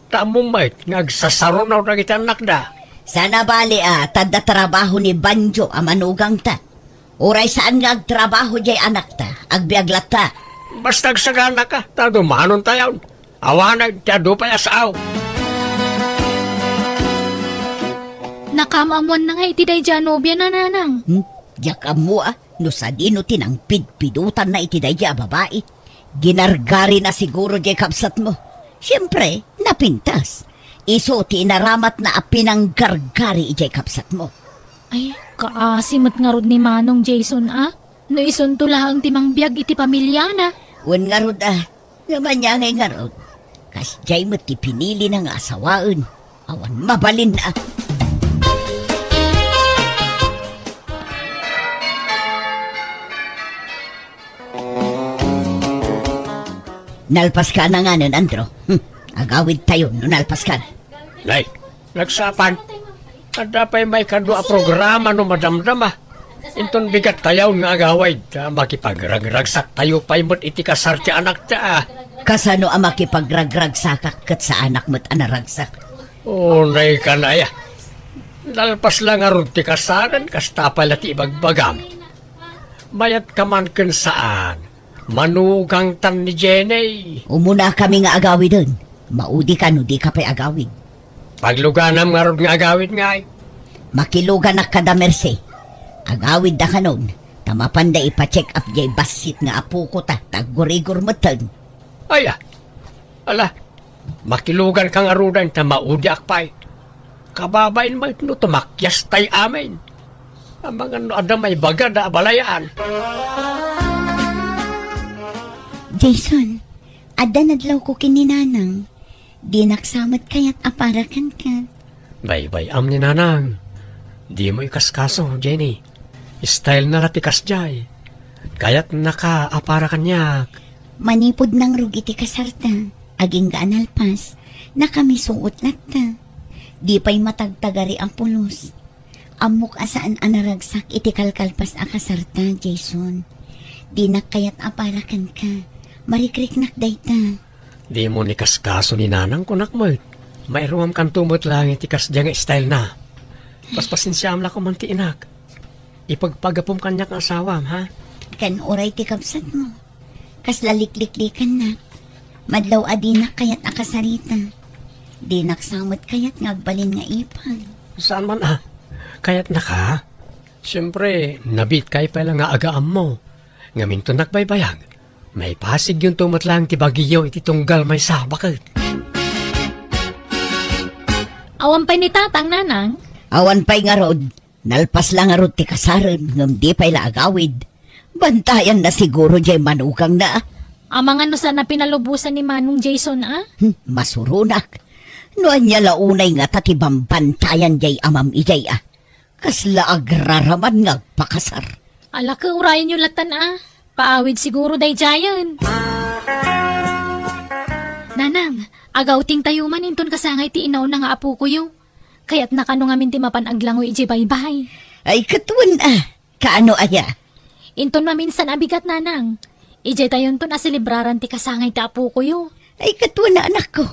Ta ammom met nga agsasarunaw dagiti annakda. Saan a bali a, ta adda trabaho ni Banjo a manugangta. Uray saan nga agtrabaho diay anakta, agbiag latta. Basta agsaganaka, ta dumanontayon. Awanen ti adu pay a sao. Nakaam-ammoanna nga iti daydiay a nobiana, nanang. Hmm? Diak ammo a no sadino ti nangpidpidotanna iti daydiay a babai. Ginargarina siguro diay kabsatmo. Siempre, napintas. Isu ti inaramatna a pinanggargari idiay kabsatmo. Ay, kaasi met ngarud ni Manong Jason a. No isunto laeng ti mangbiag iti pamiliana. Wen ngarud a, ngem ania ngay ngarud? Kasdiay met ti pinilina nga asawaen. Awan mabalin a. Nalpaska a nanganen, Andro. Hmm, agawidtayo no nalpaska. Nay, nagsapay. Adda pay maikadua a programa no madamdama. Inton bigattayon nga agawid, ta makipagragragsaktayo pay met iti kasar ti anakta, a. Kasano a makipagragragsakak ket saanak met a naragsak? Unay ka, Nay, a. Nalpas la ngarud ti kasaren, kasta pay la ti ibagbagam. Mayat ka man ken saan. Manugangtan ni Jenny. Umunakami nga agawiden. Maudi ka no di ka pay agawid. Pagluganam ngarud nga agawid ngay. Makiluganak kada Mercy. Agawid da kanon, ta mapanda ipa-check up jay bassit nga apoko ta, ta aggurigor metten. Ay, ah. Ala, makilugan ka ngaruden ta maudiak pay. Kababain met no tumakyas tay amin. Amangan no adda maibaga da abalayan. Jason, adda nadlaw ko ken ni Nanang. Dinak sa met kayat a para kenka. Baybay-am ni Nanang. Dimo ikaskaso, Jenny. Style na la ti kasdiay. Kayatnaka a para kaniak. Manipud nangrugit ti kasarta, agingga a nalpas, nakamisuot latta. Di pay matagtagari a pulos. Ammok a saan a naragsak iti kalkalpas a kasarta, Jason. Dinak kayat a para kenka. Marikriknak dayta. Dimo ni kaskaso ni Nanang, kunak met. Mairuamkanto met laeng iti kasdiay nga style na. Paspasensiaam la koma ti inak. Ipagpagapom kaniak nga asawam, ha? Ken uray ti kabsatmo. Kasla likliklikannak. Madlaw a dinak kayat a kasarita. Dinak sa met kayat nga agbalin nga ipag. Saan man, ah? Kayatnaka? Siempre, nabiit kay pay la nga agaammo. Ngaminto nagbaybayag. Maipasigyonto met laeng ti bagiyo iti tunggal maysa, baket. Awan pay ni Tatang, Nanang? Awan pay ngarud. Nalpas la ngarud ti kasaren, ngem di pay la agawid. Bantayanna siguro jay manugangna. Amangan no saan a pinalubosan ni Manong Jason, a? Hmm, masuronak. No ania la unay ngata ti bambantayan jay amam idiay, a? Kasla agraraman nga agpakasar. Ala, ket urayenyo latan, a. Paawid siguro daydiayen. Nanang, agawtingtayo man inton kasangay ti inauna nga apokoyo. Kayatna kano ngamin ti mapan aglangoy idiay baybay. Ay, ket wen, a. Kaano aya? Inton maminsan a bigat, Nanang. Idiay tayonton a selebraran ti kasangay ti apokoyo. Ay, ket wen, anakko.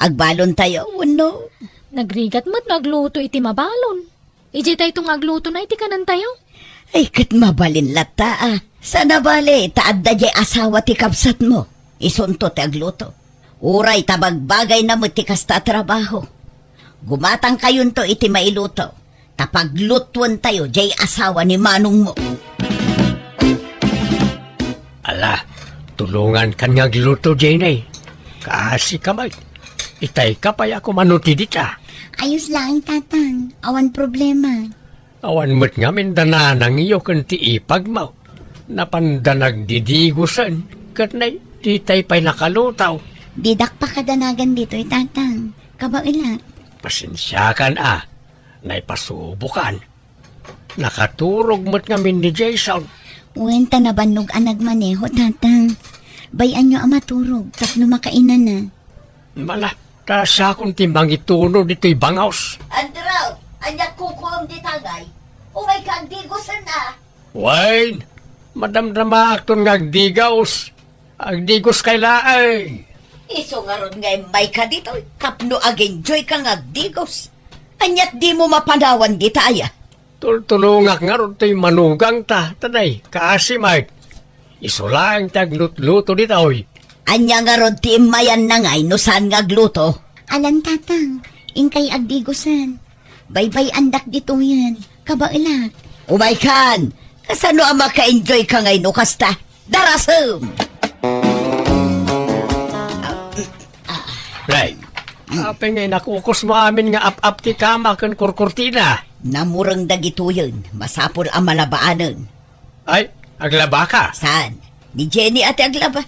Agbalontayo, wenno? Nagrigat met no agluto iti mabalon. Idiay tayto nga aglutona iti kanentayo. Ay, ket mabalin latta, a. Saan a bale, ta adda jay asawa ti kabsatmo. Isunto ti agluto. Uray ta bagbagayna met ti kasta a trabaho. Gumatangkayonto iti mailuto, ta paglutuentayo jay asawa ni manongmo. Ala, tulongankan nga agluto, Jenny. Kaasi ka met. Itay ka pay a kumano ti dita. Ayos laeng, Tatang. Awan problema. Awan met ngamin da nanangyo ken ti ipagmo. Napanda nagdidigosen, ket nay, ditay pay nakaluto. Didak pakadanagan ditoy, Tatang. Kabaelak. Pasensiakan, a. Naipasubokan. Nakaturog met ngamin ni Jason. Wen, ta nabannog a nagmaneho, Tatang. Bay-anyo a maturog tapno makainana. Mala, ta siakon ti mangituno ditoy bangaos. Andrew, ania kukuam dita ngay? Umayka agdigosen, a. Wen, madamdamaakton nga agdigos. Agdigoskay laeng. Isu ngarud nga immayka ditoy tapno ag-enjoyka nga agdigos. Aniat dimo mapanawan dita aya? Tultulongak ngarud toy manugangta, ta nay, kaasi met. Isu laeng ti aglutluto ditoy. Ania ngarud ti immayanna ngay no saan nga agluto? Alan, Tatang, inkay agdigosen. Baybay-andak ditoyen. Kabaelak. Umaykan! Kasano a maka-enjoyka ngay no kasta? Darasem! Nay, apay ngay nakukusmo amin nga ap-ap ti kama ken kurkurtina? Namureng dagitoyen, masapul a malabaanen. Ay, aglabaka? Saan? Ni Jenny a ti aglaba.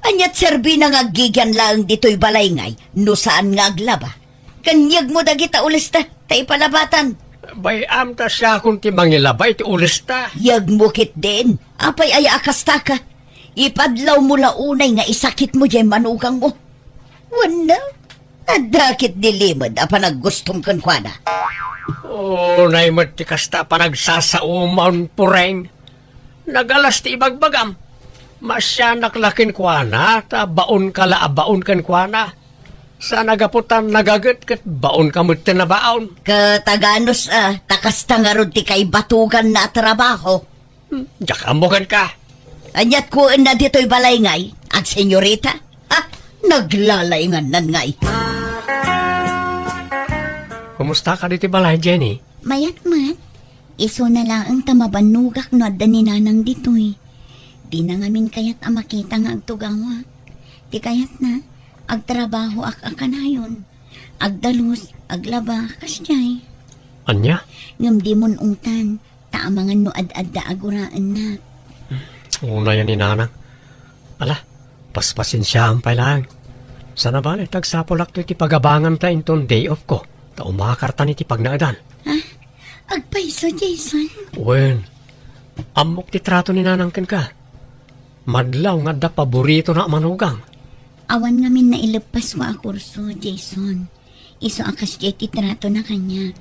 Aniat serbina nga aggigian laeng ditoy balay ngay no saan nga aglaba? Ken yegmo dagita ulista, ta ipalabatan. Bay-am ta siakon ti mangilaba iti ulista. Yegmo ketdin. Apay aya a kastaka? Ipadlawmo la unay nga isakitmo diay manugangmo. Wenno, adda ketdi limed a panaggustom kenkuana. Unay met ti kasta a panagsasaoman, Pureng. Nagalas ti ibagbagam. Maasianak la kenkuana, ta baonka la a baon kenkuana. Saan a gapu ta nagaget ket baonka met ti nabaon. Ket aganus a, ta kasta ngarud ti kaibatuganna a trabaho. Hmm, diak ammo kenka. Aniat kuenna ditoy balay ngay, agsenyorita? Ha? Naglalaingannan ngay. Kumusta ka ditoy balay, Jenny? Mayat met. Isuna laeng ta mabannogak no adda ni Nanang ditoy. Dina ngamin kayat a makita nga agtugawak. Ti kayatna, agtrabahoak a kanayon. Agdalus, aglaba, kasdiay. Ania? Ngem dimon ungtan, ta amangan no ad-adda a guraennak. Unayen ni Nanang. Ala, paspasensiaam pay laeng. Saan a bale, agsapulak iti pagabanganta inton day off ko, ta umakartan iti pagnaedan. Ha? Agpayso, Jason? Wen, ammok ti trato ni Nanang kenka. Madlaw nga adda paboritona a manugang. Awan ngamin naileppasko a kurso, Jason. Isu a kasdiay ti tratona kaniak.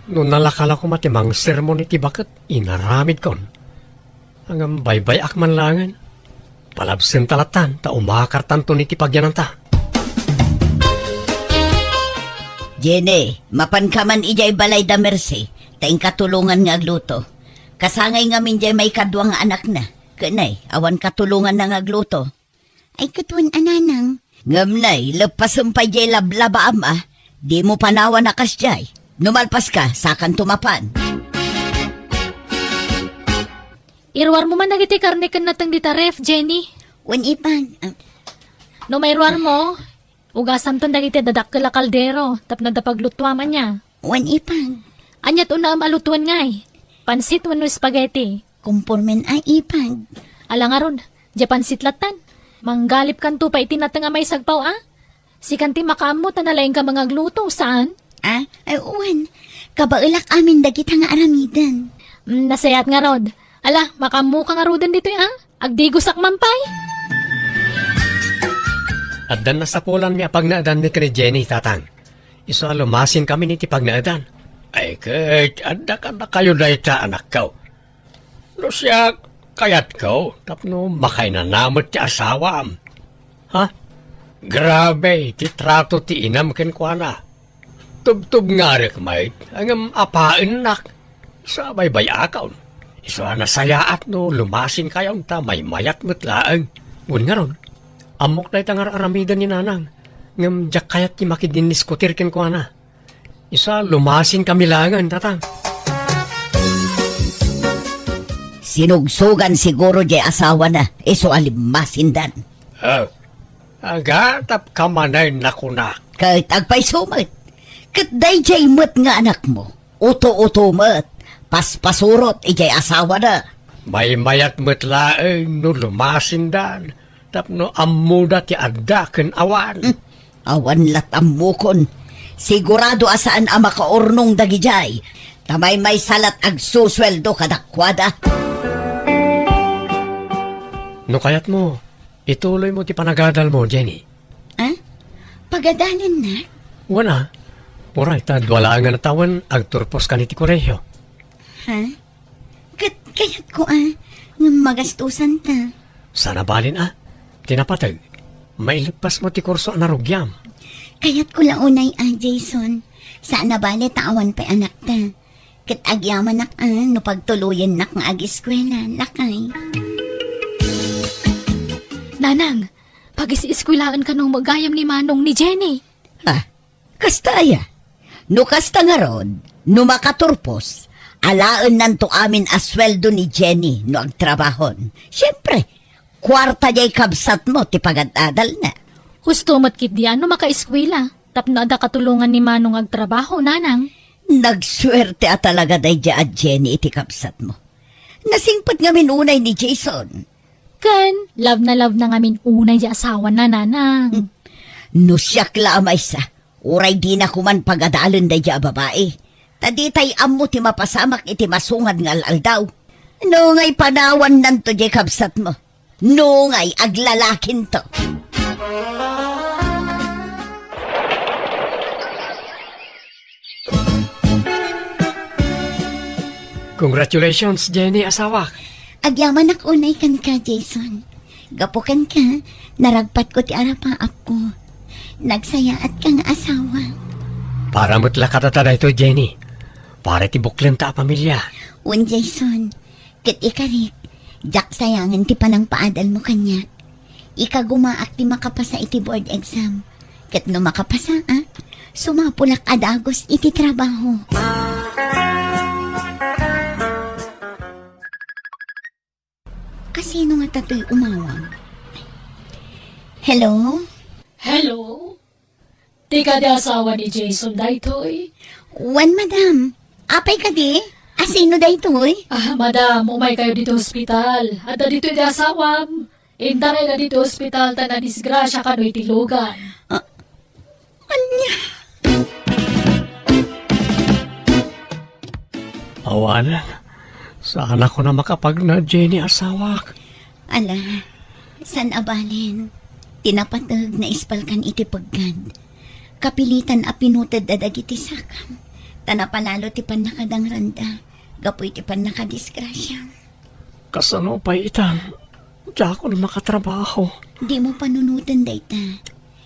No nalaka la koma ti mangsermon iti baket, inaramidkon. Ngem baybay-ak man laengen. Palabsenta lattan, ta umakartanton iti pagyananta. Jenny, mapanka man idiay balay da Mercy, ta inka tulongan nga agluto. Kasangay ngamin diay maikadua nga anakna. Ket nay, awan katulonganna nga agluto. Ay, ket wen a, Nanang. Ngem nay, leppasem pay diay lablabaam a. Dimo panawan a kasdiay. No malpaska, sakanto mapan. Iruarmo man dagiti karne ken nateng dita ref, Jenny. Wen, Ipag. Ah. No mairuarmo, ugasamton dagiti dadakkel a kaldero tapno adda paglutuam ania. Wen, Ipag. Aniat unaem a lutoen ngay? Pansit wenno spaghetti? Kumpormen a, Ipag. Ala ngarud, diay pansit lattan. Manggalipkanto pay iti nateng a maisagpaw a. Sikan ti makaammo ta nalaingka nga agluto, saan? Ah, ay, wen. Kabaelak amin dagita nga aramiden. Mm, nasayaat ngarud. Ala, makaammoka ngaruden ditoy a. Agdigosak man pay. Addan nasapulanmi a pagnaedanmi ken ni Jenny, Tatang. Isu a lumasinkami iti pagnaedan. Ay, ket adda kadakayo dayta, anakko. No siak, kayatko tapno makainana met ti asawam. Ha? Grabe ti trato ti inam kenkuana. Tubtubngarek met, ngem apaennak. Isu a baybay-akon. Isu a nasayaat no lumasinkayon ta maymayat met laeng. Wen ngarud, ammok dayta nga ar-aramiden ni Nanang, ngem diak kayat ti makidinniskutir kenkuana. Isu a lumasinkami laengen, Tatang. Sinugsogan siguro diay asawana, isu a limmasindan. Ah, agatapka manen a kunak. Ket agpayso met. Ket daydiay met nga anakmo, uto-uto met, paspasurot idiay asawana. Maymayat met laeng no lumasindan tapno ammoda ti adda ken awan. Hmm. Awan lat ammokon. Sigurado a saan a makaurnong dagidiay. Ta maymaysa lat agsusueldo kadakuada. No kayatmo, ituloymo ti panagadalmo, Jenny. Ah? Pagadalennak? Wen a. Uray, ta dua laeng a tawen agturposka iti kolehio. Ha? Ket kayatko a, ngem magastusanta. Saan a bale a, ti napateg, maileppasmo ti kurso a narugiam. Kayatko la unay a, Jason. Saan a bale ta awan pay anakta. Ket agyamanak a no pagtuloyennak nga ageskuela, lakay. Nanang, pagis-eskuelaen kano met gayam ni Manong ni Jenny. Ah, kasta aya? No kasta ngarud, no makaturpos, alaennanto amin a sueldo ni Jenny no agtrabahon. Siempre, kuarta diay kabsatmo ti pagad-adalna. Husto met ketdi a no makaeskuela, tapno adda katulongan ni Manong agtrabaho, Nanang. Nagsuerte a talaga daydiay a Jenny iti kabsatmo. Nasingpet ngamin unay ni Jason. Ken, love na love na ngamin unay diay asawana, Nanang. No siak la a maysa, uray dina koman pagadalen daydiay a babai. Ta ditay ammo ti mapasamak iti masungad nga al-aldaw. No ngay panawannanto diay kabsatmo. No ngay aglalakinto. Congratulations, Jenny, asawak. Agyamanak unay kenka, Jason. Gapu kenka, naragpatko ti arapaapko. Nagsayaatka nga asawa. Para met la kadata daytoy, Jenny. Para iti buklenta a pamilia. Wen, Jason, ket ikarik, diak sayangen ti panangpaadalmo kaniak. Ikagumaak ti makapasa iti board exam. Ket no makapasaak, sumapulak a dagus iti trabaho. Kasino nga tatoy umawag? Hello? Hello? Ti kadi asawa ni Jason daytoy? Wen, madam. Apay kadi? Asino daytoy? Ah, madam, umay kayo dito ospital. Adda ditoy ti asawam. Intarayda dito ospital ta nadisgrasya kano iti lugan. Ah, ania? Awan, saan ako na makapagna, Jenny, asawak? Ala, san a balen, ti napateg naispalkan iti peggad. Kapilitan a pinuted da dagiti sakam, ta napalalo ti pannakadangranda, gapu iti pannakadisgrasya. Kasano pay itan? Diakon makatrabaho. Dimo panunoten dayta.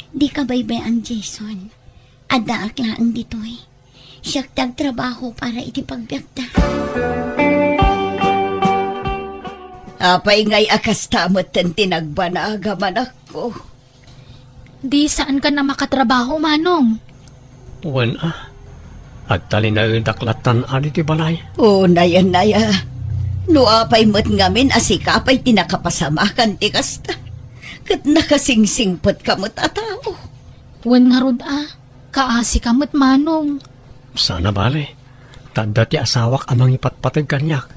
Dika baybay-an, Jason. Addaak laeng ditoy. Siak ti agtrabaho para iti pagbiagta. Apay ngay a kasta metten ti nagbanagam, anakko? Di saankan a makatrabaho, Manong. Wen a, agtalinaedak lattan adi ti balay. O, nayanaya. No apay met ngamin a sika pay ti nakapasamakan ti kasta, ket nakasingsingpetka met a tao. Wen ngarud a, kaasika met, Manong. Saan a bale, ta adda ti asawak a mangipatpateg kaniak.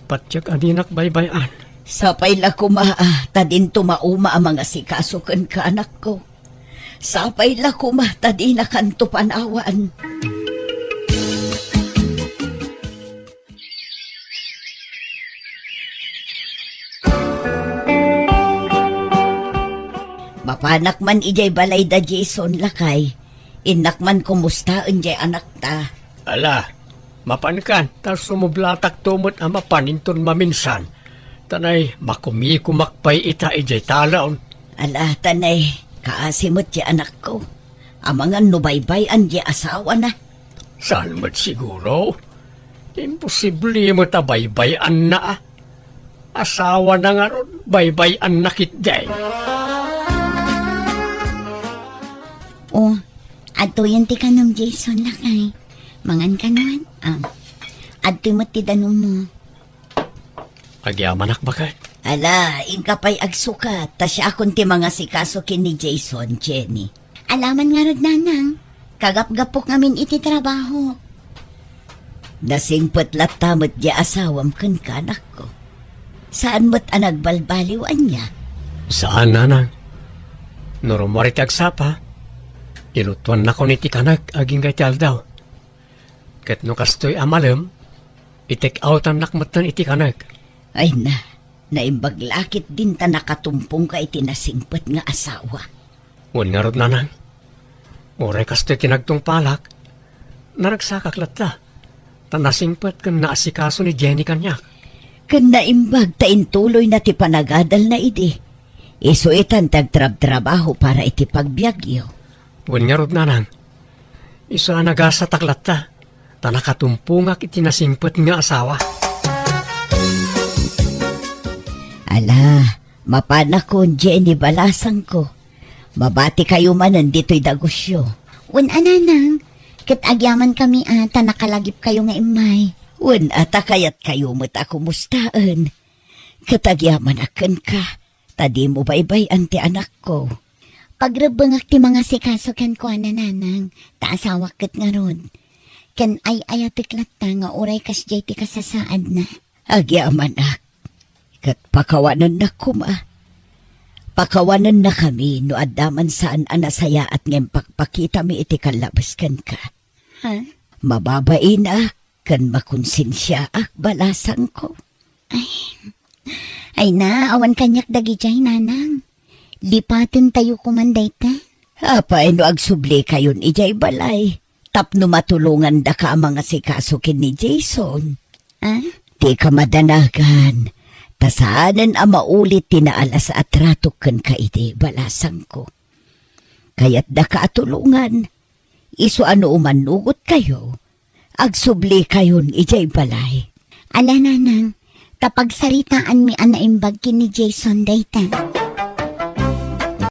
Patiek a dinak baybay-an. Sapay la koma a ta dinto mauma a mangasikaso kenka, anakko. Sapay la koma ta dinakanto panawan. Mapanak man idiay balay da Jason, lakay. Innak man kumustaen diay anakta. Ala, mapankan, ta sumublatakto met a mapan inton maminsan. Tanay, makumikumak pay ita idiay talon. Ala, tanay, kaasi met ti anakko. Amangan no baybay-an ti asawana. Saan met siguro? Imposible met a baybay-anna a. Asawana ngarud, baybay-anna ketdi. O, adtoyen ti kanem, Jason, lakay. Mangan kano, ah. Adtoy met ti danummo. Agyamanak, baket. Ala, inka pay agsukat, ta siakon ti mangasikaso ken ni Jason, Jenny. Ala man ngarud, nanang. Kagapgapok ngamin iti trabaho. Nasingpet latta met diay asawam kenka, anakko. Saan met a nagbalbaliw, ania? Saan, nanang. No rummuar iti agsapa, ilutuannakon iti kanek agingga iti aldaw. Ket no kastoy a malem, i-take outannak metten iti kanek. Ay na, naimbag la ketdin ta nakatumpongka iti nasingpet nga asawa. Wen ngarud, nanang, uray kastoy ti nagtungpalak, naragsakak latta, ta nasingpet ken naasikaso ni Jenny kaniak. Ken naimbag ta intuloyna ti panagadalna idi. Isu itan ti agtrabtrabaho para iti pagbiagyo. Wen ngarud, nanang, isu a nagasatak latta, ta nakatumpongak iti nasingpet nga asawa. Ala, mapanakon, Jenny, balasangko. Mabatikayo manen ditoy dagusyo. Wen a, nanang, ket agyamankami a ta nakalagipkayo nga immay. Wen a ta kayatkayo met a kumustaen. Ket agyamanak kenka, ta dimo baybay-an ti anakko. Pagrebbengak ti mangasikaso kenkuana, nanang, ta asawak ket ngarud. Ken ay-ayatek latta nga uray kasdiay ti kasasaadna. Agyamanak, ket pakawanennak koma. Pakawanennakami no adda man saan a nasayaat nga impakpakitami iti kallabes kenka. Ha? Mababainak ken makonsensiaak, balasangko. Ay, ay na, awan kaniak dagidiay, nanang. Lipatentayo koman dayta. Apay no agsublikayon idiay balay tapno matulongandaka a mangasikaso ken ni Jason? Ah? Dika madanagan, ta saanen a maulit ti naalas a tratok kenka idi, balasangko. Kayatdaka a tulongan. Isu a no umannugotkayo, agsublikayon idiay balay. Ala, nanang, ta pagsaritaanmi a naimbag ken ni Jason dayta.